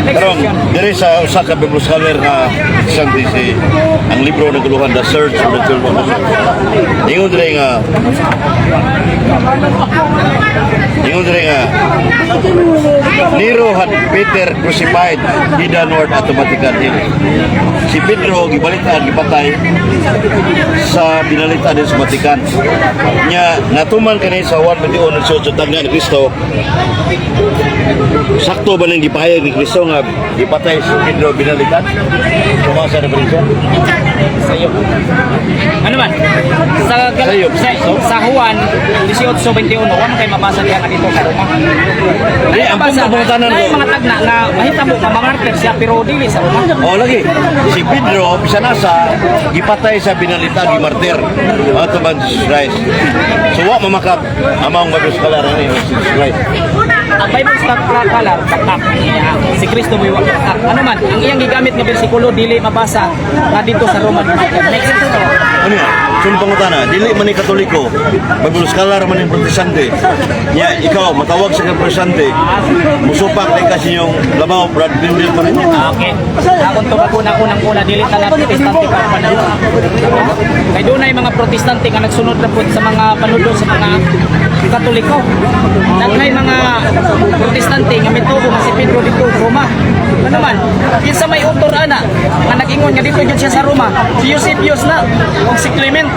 Next Karon, question. diri sa usa ka Bible scholar nga isang si ang libro naguluhan The Search for the 12 Apostles. Ingon diri nga Nero had Peter crucified hidden word at Vatican Hill. Si Pedro gibalitaan gipatay sa binalitaan din sa Vatican. Nya natuman kani sa 1:21 tagna ni Kristo. Sakto ba nang gipahayag ni Kristo nga gipatay si Pedro binalitan? Kuma sa referensya? Sayo. Ano man? Sa, Sayo. sa Juan 18:21, wa man kay mabasa diha nga dito sa Roma. Di, ang punto pangutanan ko. ko. Mga tagna nga mahitabo nga mamartir siya pero dili sa Roma. Oh, lagi. Si Pedro, bisan asa, gipatay sa binalitan, gimartir. Ato ba Jesus Christ? So, wa mamakap. Amang Bible scholar ani Jesus Christ. Ang Bible scholar bakak. Si Kristo mo bakak. Ano man, ang iyang gigamit nga bersikulo dili mabasa nga dito sa Roma. Next. Ano yan? Sunod pangutana, dili man ni Katoliko, Bible scholar man ni Protestante. Nya, ikaw, matawag sa ka Protestante, musupak na kasi yung labaw, Brad Lindel pa rin. Ah, okay. Akong tubag una unang una dili tanan Protestante pa panahon. Kay dunay mga Protestante nga nagsunod na pud sa mga panulo sa mga Katoliko. Daghay mga Protestante nga mituo nga si Pedro dito sa Roma. Ano man, kinsa may author ana nga nag-ingon nga dito gyud siya sa Roma, si Eusebius na ug si Clement.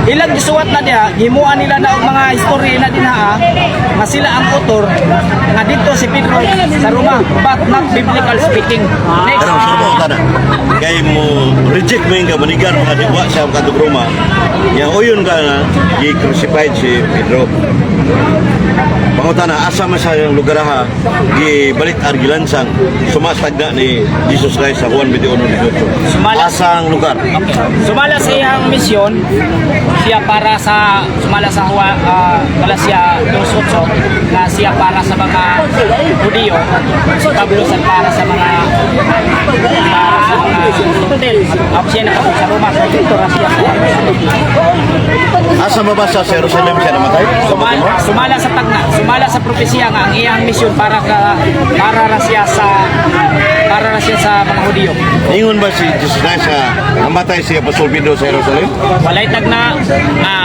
Ilang gisuwat na diha, gimuan nila na og mga istorya na dinha nga sila ang author nga dito si Pedro sa Roma, but not biblical speaking. Next. Karon, sunod pangutana. Kay mo reject mo yung manigar mga digwa siya kadtong Roma. Yang uyon ka na gi-crucified si Pedro. Pangutana, asa man sa yung lugar ha, gibalik ang gilansang sumasagna ni Jesus Christ sa Juan 21:18? Asa ang lugar? Okay. Sumala sa iyang misyon, siya para sa sumala sa Galacia 2:8 na siya para sa mga Hudiyo, si Pablo sa para sa mga Hentil. Ako siya nakapag sa Roma, so dito ra siya. Asa mabasa sa Jerusalem siya namatay? Sa Sumala, sumala sa tagna, sumala sa propesiya nga ang iyang misyon para ra siya sa mga Hudiyo. Ingon ba si Jesus Christ nga namatay si Apostol Pedro sa Jerusalem? Walay tagna nga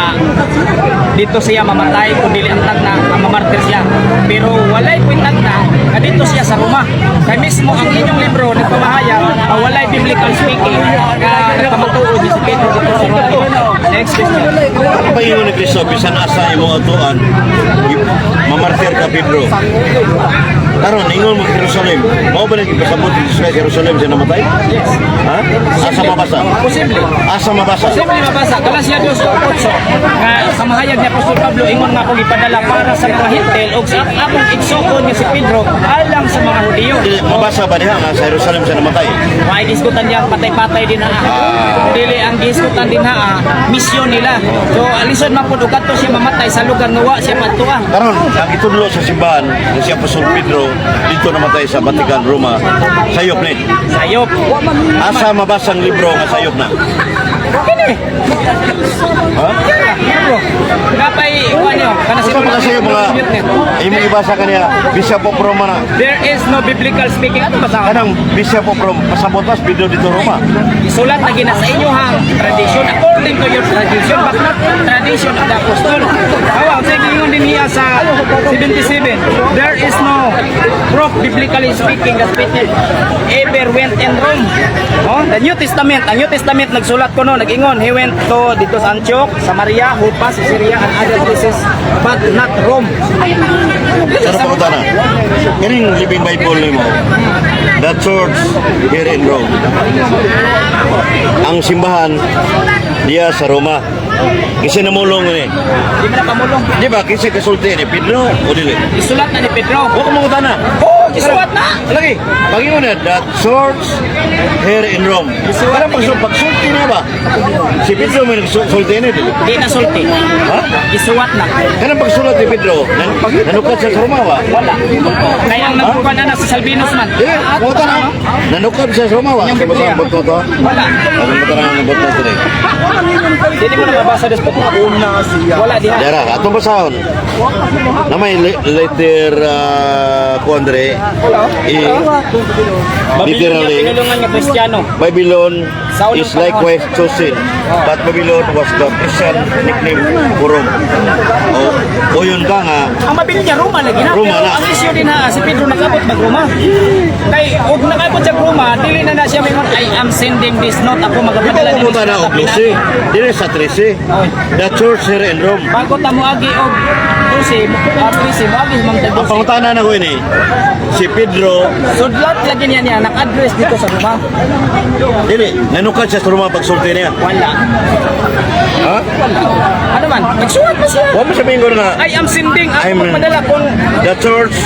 dito siya mamatay kung dili ang tagna nga mamartir siya. Pero walay puy tagna nga dito siya sa Roma. Kay mismo ang inyong libro nagpamahayag nga walay biblical speaking nga nagpamatuod si Pedro dito sa Roma. Next question. Ano ba ingon ni Kristo? Bisan asa imo atuan, mamartir ka, Pedro. Karon ingon mo Jerusalem. Mao ba nang ipasabot ni Jesus Christ Jerusalem siya namatay? Yes. Ha? Asa mabasa? Posible. Asa mabasa? Posible mabasa Galacia 2:8 nga sa mahayag ni Apostol Pablo, ingon nga akong ipadala para sa mga Hentil ug sa akong igsuon nga si Pedro alang sa mga Hudiyo. Dili, mabasa ba diha nga sa Jerusalem siya namatay? Why gisgutan niya ang patay-patay din ha. Dili ang gisgutan din ha, misyon nila. So alison man pud kadto siya mamatay sa lugar nga wa siya madtuan. Karon, ang itudlo sa simbahan na si Apostol Pedro dito namatay sa Vatican, Roma, sayop ni. Sayop. Asa mabasa ang libro nga sayop na? Kini. Ha? Bro. Napay kuan niyo kana Asa ba kasi yung mga imong ibasa kaniya Bishop of Roma na? There is no biblical speaking. Ano ba sa Kanang Bishop of Rome, pasabot mas Pedro dito Roma. Isulat na gina sa inyo hang tradition according to your tradition but not tradition of the apostol. Awa, sa ingon din niya sa 77, there is no proof biblically speaking that Peter ever went in Rome. Oh, the New Testament, ang New Testament nagsulat ko no, nag-ingon, he went to dito sa Antioch, Samaria, Joppa, Caesarea and other places but not Rome. Sa pangutana, kining Living Bible nimo, the church here in Rome. Ang simbahan diya sa Roma. Kasi namulong ni. Di man na pamulong. Di ba kasi kasulti ni Pedro o dili? Isulat na ni Pedro. Wa ko mangutana. Oh, isulat na. Lagi, pagingon na, the church here in Rome. Parang pagsulti niya ba? Si Pedro may nagsulti niya, dili? Di na sulti. Ha? Isuwat na. Kanang pagsulat ni Pedro, nanukat siya sa Roma ba? Wala. Kaya ang nagkuhan na si Salvinus man. Dili, mangutana na. Nanukat siya sa Roma ba? Yung Sa Biblia. ang butno to? Wala. Ang butno ang butno to eh. Hindi mo na mabasa des po. Wala diha. Dara, atong basahon. Na may letter kuan dre. I Babylonia literally pinulungan nga Kristiyano. Babylon Sa unang is panahon. likewise chosen, but Babylon was the Christian nickname for Rome. O, o yun ka nga, Ang Babylonia Roma lagi na. Roma Pero na. ang issue din ha, si Pedro nakabot mag Roma. Kay og nakabot sa Roma, dili na na siya mingon, "I am sending this note, ako di ba magapadala ni pumunta na og 12? Dire sa 13. The church here in Rome. Bago ta moagi og 12, 13, moagi mang Ang 12. pangutana na ko ini, si Pedro, Sudlat lagi niya niya naka-address dito sa Roma. Dili, nanukat siya sa Roma pagsulti niya. Wala. Ha? Wala. Ano man? Nagsuwat na siya. Wa mo sabihin ko na I am sending, ako magpadala kung the church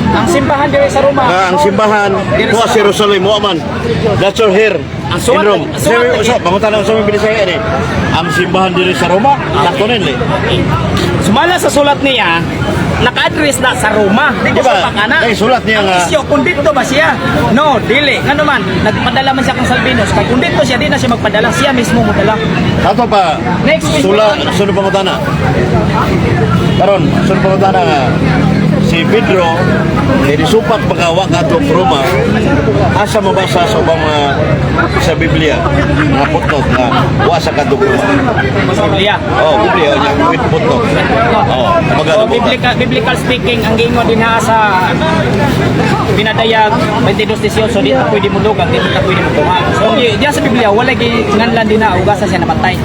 ang simbahan diri sa Roma. nga ang simbahan wa sa Jerusalem wa man. The church here Ang in suwat- Rome. ang suwat Sabi, lagi. so, pangutana ko sa mga Binisaya ni. Ang simbahan diri sa Roma, sakto nin eh. Sumala sa sulat niya, naka-address na sa Roma. Di ko Di ba? sa pakana. Ay, sulat niya Ang nga. isyo, kung dito ba siya? No, dili. Ngano man, nagpadala man siya kang Salvinus. Kay kung dito siya, di na siya magpadala. Siya mismo modala. Ato pa, Next week. sula, sunod pangutana. Karon, sunod pangutana nga, si Pedro, kay nisupak pagkawa ka Roma, asa mabasa sa ubang mga sa Biblia, mga footnote nga, wa sa kadtong Roma? Sa Biblia. Oh, Biblia, niya, with footnote. Oh, So, biblical speaking, ang gingon din ha sa binadayag 22:18, di ta pwede mo dugang, di ta pwede mo kuha. So, diyan sa Biblia, wala nganlan din na ugasa siya namatay.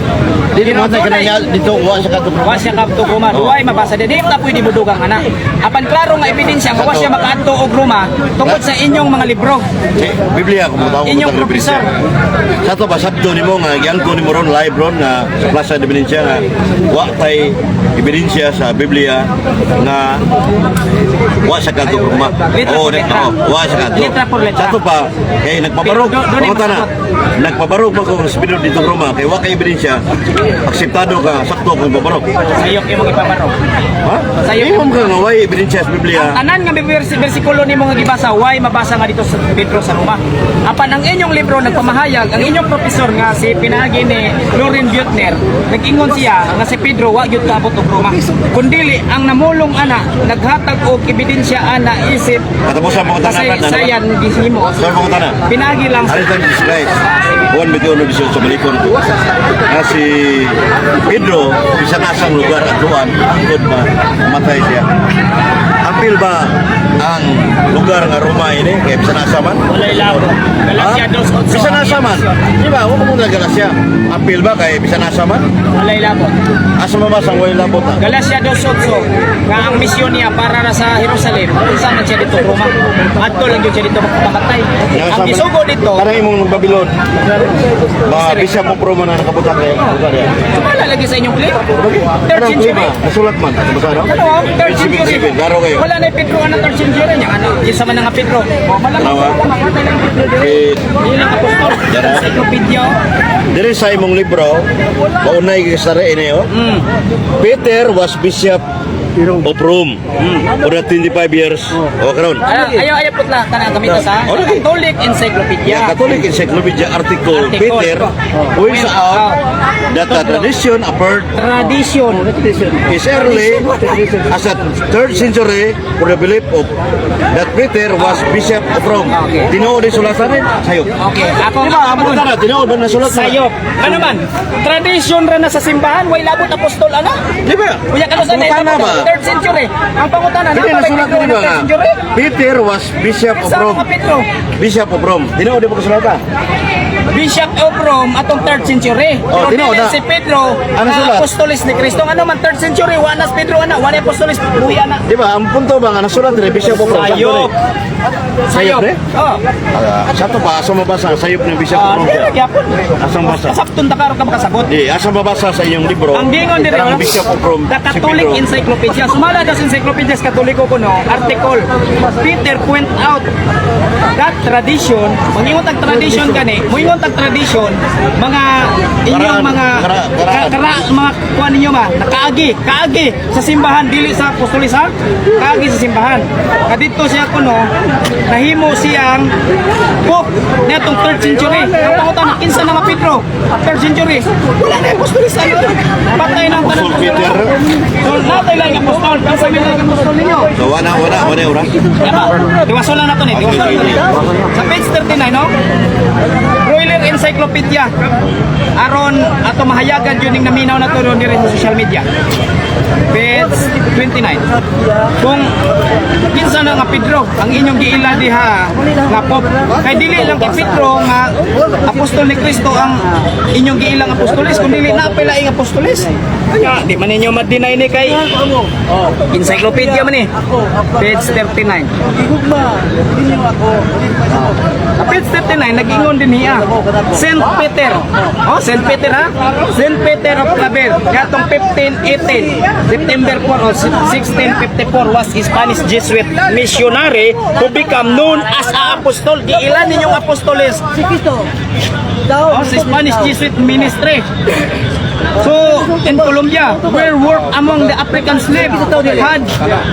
Dili Pero mo na dunay- kanang dito wa sa kadtong Roma. Wa siya kapto kuma. Duway mabasa di ta pwede mo dugang ana. Apan klaro nga ebidensya nga wa siya makaadto og Roma tungod sa inyong mga libro. Eh, Biblia kung mo Inyong ebidensya. Sa to ba sabto nimo nga giangko nimo ron live ron nga sa Plaza de Ebidensya nga wa tay ebidensya sa Biblia nga wa sa kadto Roma. Letra Oo, por letra. oo, wa sa kadto. Letra por letra. Sa to pa kay nagpabarog. Pero doon ay Pangutana, masagot. nagpabarog pa ko sa Pedro dito Roma kay wa kay ebidensya, akseptado ka sakto kung pabarog. Sayop imong ipabarog. Ha? Sayop. Imong ka nga way ebidensya sa Biblia. Tanan nga may bersikulo nimo nga gibasa, why mabasa nga dito sa Pedro sa Roma. Apan ang inyong libro nagpamahayag, ang inyong profesor nga si pinaagi ni Loren Buettner, nag-ingon siya nga si Pedro wa gyud kaabot og Roma. Kundili ang namulong ana naghatag og ebidensya ana isip Katapusan pangutana kasi Brad, ano ba? sayan gihimo. Sir, pangutana. Pinaagi lang sa Ano tayo guys? Juan 21, 18 malikon. Nga si Pedro, bisan asang lugar at tuan, hangtod ba, matay siya. Apil ba ang lugar nga Roma ini kay bisan asa man? Walay labo. Galacia 2:8. Bisan asa man. Di ba? Wa mo Galacia. Apil ba kay bisan asa man? Walay labo. Asa man ba sang walay labot na? Galacia 2:8 nga ang misyon niya para na sa Jerusalem, unsa man siya dito Roma. Adto lang gyud siya dito magpamatay. Ang gisugo dito, Kanang imong Babylon. Ba bisa mo promo na nakabutan kay lugar ya. wala lagi sa inyong claim. Third Kanang century. klima, nasulat man. Ato basa no? Ano, third century. 7, Garo kayo. Wala na yung Pedro ang third century niya. Ano, isa man na nga Pedro. O, malamang Tama. mamatay lang Pedro dire. Eh, Yun ang apostol. Yara. Encyclopedia. Dire sa imong libro, maunay kay sa ini oh. Peter was bishop of Rome for the 25 years. O karon. Ayaw, ayaw putla kanang gamita sa Oh, lagi. Catholic Encyclopedia. Yeah, Catholic Encyclopedia article, Article. Peter points out that the tradition appeared Tradition. is early as a third century for the belief of that Peter was bishop of Rome. Okay. Tinuod ni sulatan ni sayop. Okay, ako Di ba? Ang pangutana, tinuod ba nasulat na? Sayop. Ano man? Tradition ra na sa simbahan, way labot apostol ana. Di ba? Unya kano sa Pangutana ba? third century. Ang pangutana Hindi na nasulat Pedro ni ba ng third nga? century? Peter was bishop of Sa Rome. mga Pedro, Bishop of Rome. Tinuod di ba kasulatan? Bishop of Rome atong third century. Oh, Pero tinuod dili na. si Pedro Ano na sulat? apostolis ni Kristo. Ano man third century, wa na si Pedro ana, wa na apostolis buhi ana. Di ba? Ang punto ba nga nasulat ni Bishop of Rome? Sayop. Sayop, Sayop. eh? Oh. Ah, sa to ba? Asa mabasa? Sayop ng Bishop of Ah, Rome. dili gyapon. Asang basa? Kasabton ta karon ka makasabot. Di, asa mabasa sa inyong libro? Ang gingon diri Kanang oh, Bishop of Rome. The si Catholic Pedro. Encyclopedia. Sumala das Encyclopedia sa Katoliko kuno, article. Peter point out that tradition, mangingon tag tradition kani, moingon tag tradition, mga inyong Karaan, mga karaan. mga kuan ninyo ba, nakaagi, kaagi sa simbahan dili sa apostolis ha. Kaagi sa simbahan. Kadito siya kuno, nahimo siyang pope niadtong third century. Ang pangutana kinsa na nga Pedro? Third century. Wala na apostolis ano. Patay na ang tanan. Apostol Peter. So, natay lang ang apostol. Kinsa may lang ang apostol ninyo? So, wala, wala, wala, wala. Yaba, diwaso lang nato ni, diwaso lang nato ni. Sa page 39, no? Broiler Encyclopedia. Aron ato mahayagan yun yung naminaw na to diri sa social media. Page 29. Kung kinsa na nga Pedro ang inyong giila diha nga pop kay dili lang kay Pedro nga apostol ni Kristo ang inyong giilang apostolis kun dili na pila ing apostolis. Kaya di man ninyo ma-deny ni kay encyclopedia man eh. Page 39. Sa page 39, nag-ingon din niya. Saint Peter. Oh, Saint Peter ha? Saint Peter of Claver. Katong 1518, September 4 o 1654 was a Spanish Jesuit missionary who become known as a apostol. Giilan ninyong apostoles. Oh, sa Spanish Jesuit ministry. So, in Colombia, where work among the African slaves had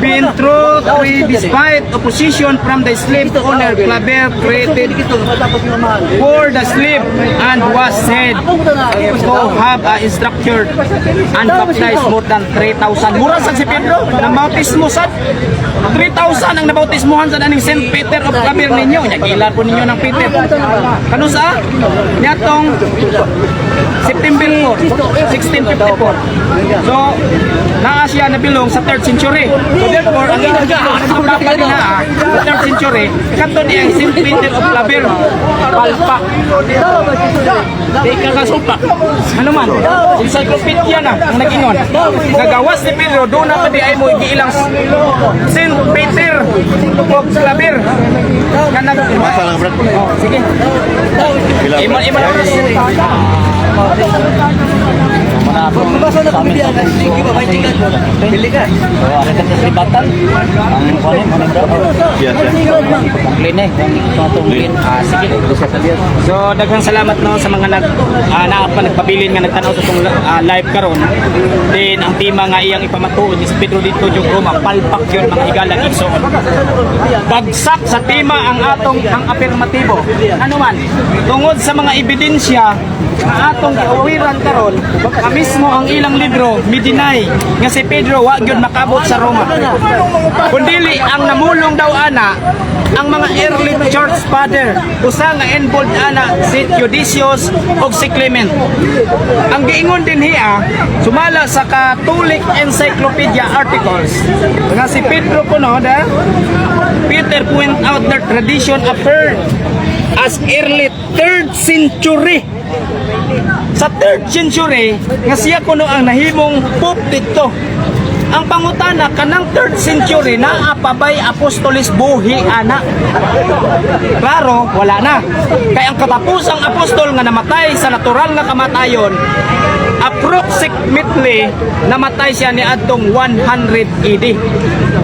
been through free despite opposition from the slave owner, Claver created for the slave and was said to have instructed and baptized more than 3,000. Mura sa si Pedro, nabautismo sad. 3,000 ang nabautismohan sa aning St. Peter of Claver ninyo. Nya giilan po ninyo ng Peter. Kano sa? Niatong September 4, 1654. So, naa siya nabilong sa 3rd century. So therefore, ang inyong sa papa niya sa 3rd century, kato ni ang St. Peter of Claver, palpak. Di ka kasupak. Ano man? Encyclopedia na ang nag-ingon. Nagawas ni Pedro, doon na pa di ay mo igiilang St. Peter of Claver. Nga Basa lang, Brad. Oh, sige. Pila, Imo Brad? imo na oras. Basa na kami diyan. Bili ka. Oh, ada ka sa batan. Ang kunin mo bro. Siya, siya. Clean eh. Kung clean. Ah, sige. So daghang salamat, no, sa mga nag naa pa nagpabilin nga nagtan-aw sa atong live karon. Then ang tema nga iyang ipamatuod is Pedro dito yung Roma, palpak yun, mga higalang igsoon. Bagsak sa tema ang atong ang apirmatibo. Ano man, tungod sa mga ebidensya nga atong giawiran karon, nga mismo ang ilang libro midinay nga si Pedro wa gyud makabot sa Roma. Kundili ang namulong daw ana ang mga early church father, usa nga involved ana si Theodosius ug si Clement. Ang giingon din hiya sumala sa Catholic Encyclopedia articles nga si Pedro kuno da, Peter point out their tradition appeared as early 3rd century. Sa 3rd century nga siya kuno ang nahimong pope dito. Ang pangutana, kanang 3rd century, naa pa bay apostolis buhi ana? Klaro, wala na. Kay ang katapusang apostol nga namatay sa natural nga kamatayon, approximately namatay siya ni adtong 100 AD.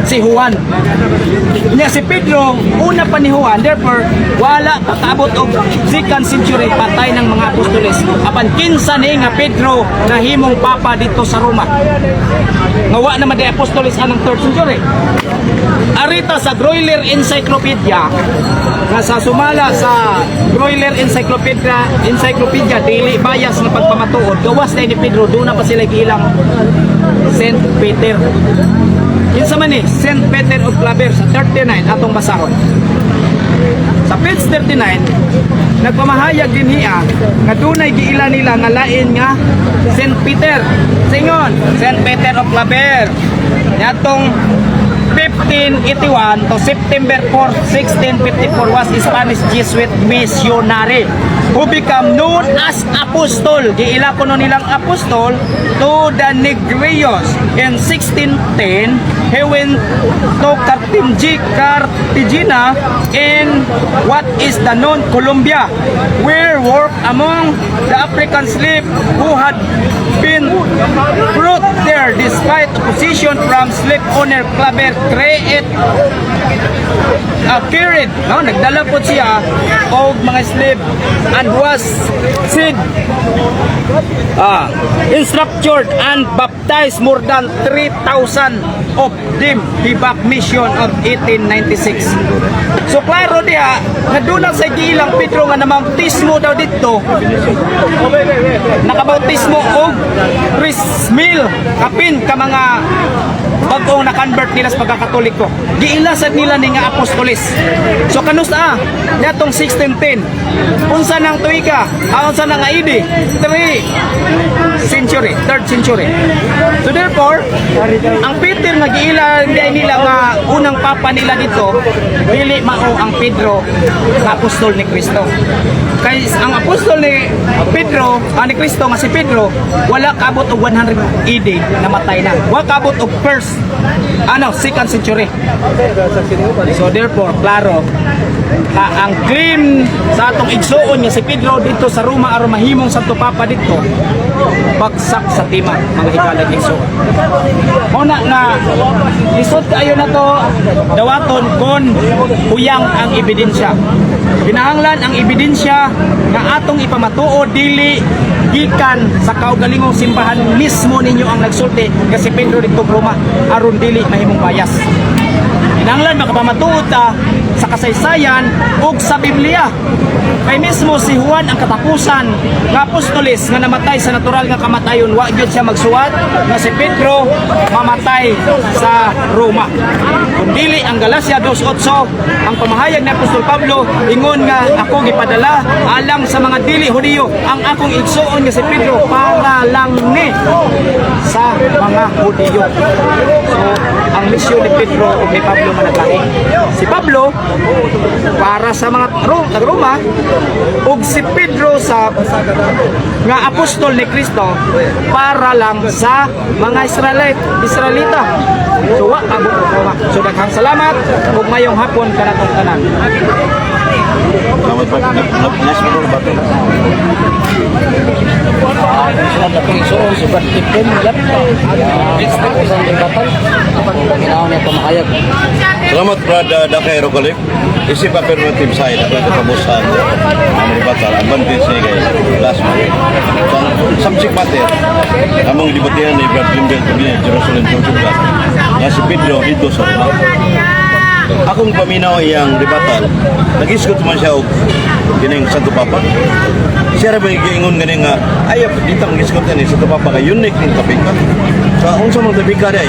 Si Juan. Nya si Pedro, una pa ni Juan, therefore wala pa kaabot og second century, patay ng mga apostoles. Apan kinsa ni nga Pedro nahimong papa dito sa Roma? Nga wa naman di apostoles anang 3rd century. Arita sa Grolier Encyclopedia, nga sa sumala sa Grolier Encyclopedia Encyclopedia dili bias nga pagpamatuod, gawas na ni Pedro, doon na pa sila giilang Saint Peter. Kinsa man ni Saint Peter of Claver? Sa 39 atong basahon. Sa page 39, nagpamahayag din hiya nga dunay giila nila nga lain nga Saint Peter. Singon, Saint Peter of Claver. Niadtong 1581 to September 4, 1654 was Spanish Jesuit missionary who became known as apostol. Giila kuno nilang apostol to the Negrillos. In 1610, he went to Cartagena in what is the known Colombia, where worked among the African slaves who had been brought there despite opposition from slave owner. Claver create carried, no, nagdala po siya og mga slave and was said instructed and baptized more than 3,000 of them. He back mission of 1896. So klaro diha nga doon sa giilang Pedro nga namabtismo daw dito, nakabautismo og 3,000 kapin ka mga bag-ong na-convert nila sa pagkakatoliko. Giila sad nila ni nga apostolis. So kanus a niadtong 1610? Unsa nang tuiga? Ah, unsa nang AD? 3 century, 3rd century. So therefore, ang Peter nga giila di nila nga unang papa nila dito, dili mao ang Pedro nga apostol ni Kristo. Kay ang apostol ni Pedro, ni Kristo nga si Pedro, wala kabot og 100 AD, namatay na. Wala kabot og first ano, second century. So therefore, klaro ka ang claim sa atong igsuon nga si Pedro dito sa Roma aron mahimong Santo Papa dito, bagsak sa tema, mga higalang igsuon. Mao na nga lisod kaayo na to dawaton kon huyang ang ebidensya. Kinahanglan ang ebidensya nga atong ipamatuod dili gikan sa kaugalingong simbahan mismo ninyo ang nagsulti nga si Pedro dito Roma aron dili mahimong bias. Kinahanglan makapamatuod ta. sa kasaysayan ug sa Biblia. Kay mismo si Juan ang katapusan nga apostoles nga namatay sa natural nga kamatayon, wa gyud siya magsuwat nga si Pedro mamatay sa Roma. Kung dili ang Galacia 2:8, ang pamahayag ni Apostol Pablo ingon nga ako gipadala alang sa mga dili Hudiyo ang akong igsuon nga si Pedro para lang ni sa mga Hudiyo. So, ang misyon ni Pedro ug ni Pablo managlahi. Si Pablo para sa mga taga Roma ug si Pedro sa nga apostol ni Kristo para lang sa mga Israelita. So wa abot og Roma. So daghang salamat ug mayong hapon kanatong tanan. Salamat pa. Nice mo ba ito? Sunod na akong isuon, si Brad Tipton, yap. Sa libatan, paminaw niya pamahayag. Salamat, Brad Dakay Rocolip. Isip affirmative side, ako ito kamusta ang rebuttal, advantage niya kay last month. So, ang subject matter, among debatihan ni Brad Lindell kami Jerusalem Church of God, nga si Pedro dito sa Roma. Akong paminaw iyang rebuttal, nag-isgot man siya og kining Santo Papa. Siya ra ba giingon gani nga ay dito ang gisgot ni Santo Papa kay unique ning tabika. Sa unsa man tabika day?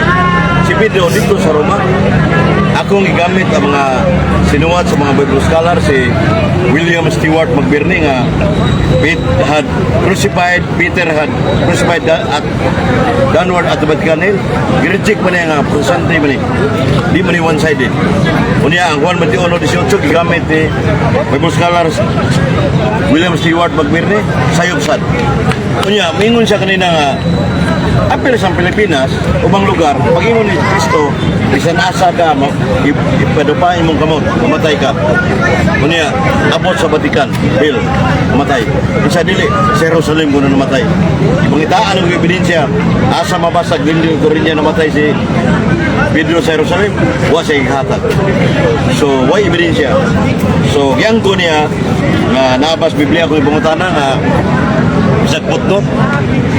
Si Pedro dito sa Roma. Akong gigamit ang mga sinuwat sa mga Bible scholar, si William Stewart McBirney, nga Peter had crucified at downward at the Vatican Hill. Gi-reject man niya nga protestante man ni. Di man ni one-sided. Unya ang Juan 21:18 gigamit ni Bible scholar William Stewart McBirney, sayop sad. Unya, mingon siya kanina nga apil sa Pilipinas, ubang lugar, pag-ingon ni Kristo, bisan asa ka, ipadupain mong kamot, mamatay ka. Unya, abot sa Vatican, Bill, mamatay. Isa dili, sa Jerusalem kuno namatay. Pangitaan ang ebidensya, asa mabasag dili ko rin niya namatay si Pedro sa Jerusalem, wa siya gihatag. So, why ebidensya? So, giangko niya nga naabas Biblia kung ibangutana nga bisag footnote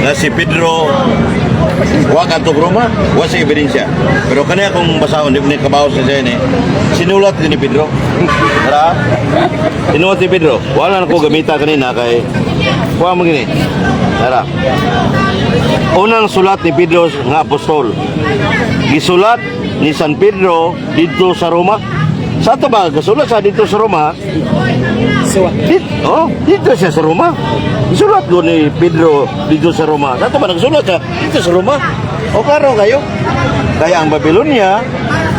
nga si Pedro wa kadtog Roma, wa siya ebidensya. Pero kaniya kung basahon, di mo ni kabaw sa siya ni sinulat ni Pedro. Tara. Sinulat ni Pedro. Wala na ko gamita kanina kay kuha mo gini. Tara. Unang sulat ni Pedro nga apostol. Gisulat ni San Pedro didto sa Roma. Sa ato ba, gasulat sa didto sa Roma? Oh, dito siya sa Roma. Gisulat ko ni Pedro dito sa Roma. Sa ato ba, nagsulat siya dito sa Roma? O klaro kayo. Kaya ang Babylonia,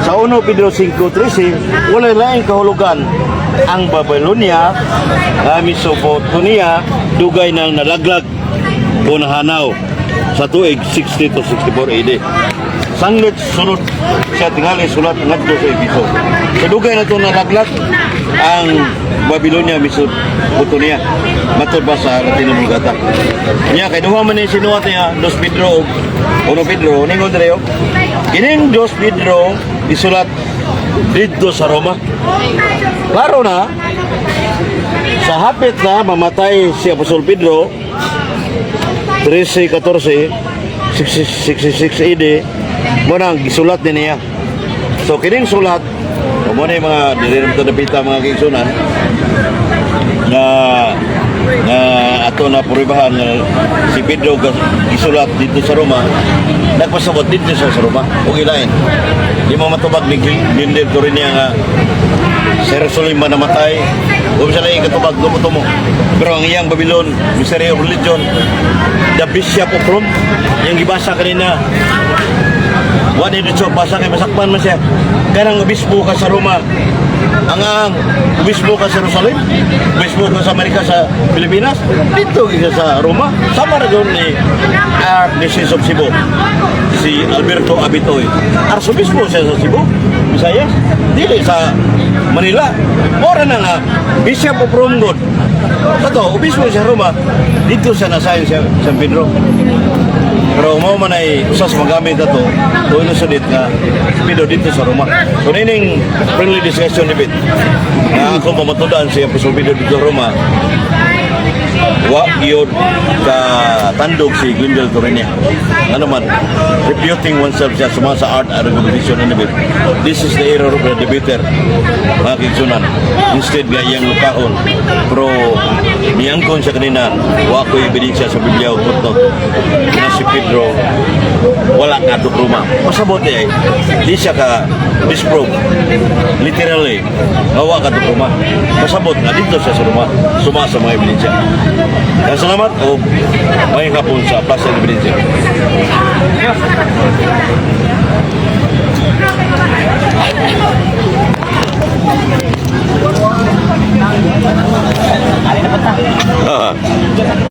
sa 1 Pedro 5:13, wala laing kahulugan. Ang Babylonia, nga Mesopotamia, dugay nang nalaglag o nahanaw sa tuig 60 to 64 AD. Sanglit sunod siya tingali sulat ngadto sa Efeso. Sa dugay na ito nalaglag ang Babylonia, Mesopotamia. Matod ba sa Latino Vulgata. Nya kay duha man ni sinuwat niya, Dos Pedro ug Uno Pedro, ningon dire oh. Kining Dos Pedro isulat didto sa Roma. Klaro na sa hapit na mamatay si Apostol Pedro 13, 14, 66 AD mo nang gisulat ni niya. So kining sulat, mo na yung mga dili naman ito napita mga kaigsunan nga nga ato na pruebahan nga si Pedro gisulat dito sa Roma, nagpasabot dito siya sa Roma ug ilain. Di mo matubag ni Glendale niya nga sa Jerusalem ba namatay o sa laing katubag tumutumo. Pero ang iyang Babylon, Mystery of Religion, the Bishop of Rome, yung gibasa kanina, wa ni dito basa kay masakpan man siya. Kanang obispo ka sa Roma, ang obispo ka sa Jerusalem, obispo ka sa Amerika, sa Pilipinas, dito ka sa Roma. Sama ra gyud ni Archdiocese of Cebu, si Alberto Abitoy. Arsobispo siya sa Cebu, Visayas, dili sa Manila. Ora na nga, Bishop of Rome god. Kato, obispo siya sa Roma, dito siya nasayon siya San Pedro. Pero mao man ay usas magamit ato to ilusunit nga Pedro dito sa Roma. So nining friendly discussion ni Bit na ako pamatudan si Apostol Pedro dito sa Roma. Wa gyud ka tandog si Gwendel Torenia. Ano man, reputing oneself siya suma sa art argumentation and debate. This is the error of the debater, mga kaigsuonan. Instead nga iyang lukahon, pero miyangkon siya kanina, wa ko ebidensya sa Biblia o footnote na si Pedro wala kadtog Roma. Pasabot niya eh, di siya ka disprove. Literally, nga wa kadtog Roma. Pasabot nga didto siya sa Roma, suma sa mga ebidensya. Kaya salamat o may hapon sa Plaza Ebidensya. Ali na punta. Ah.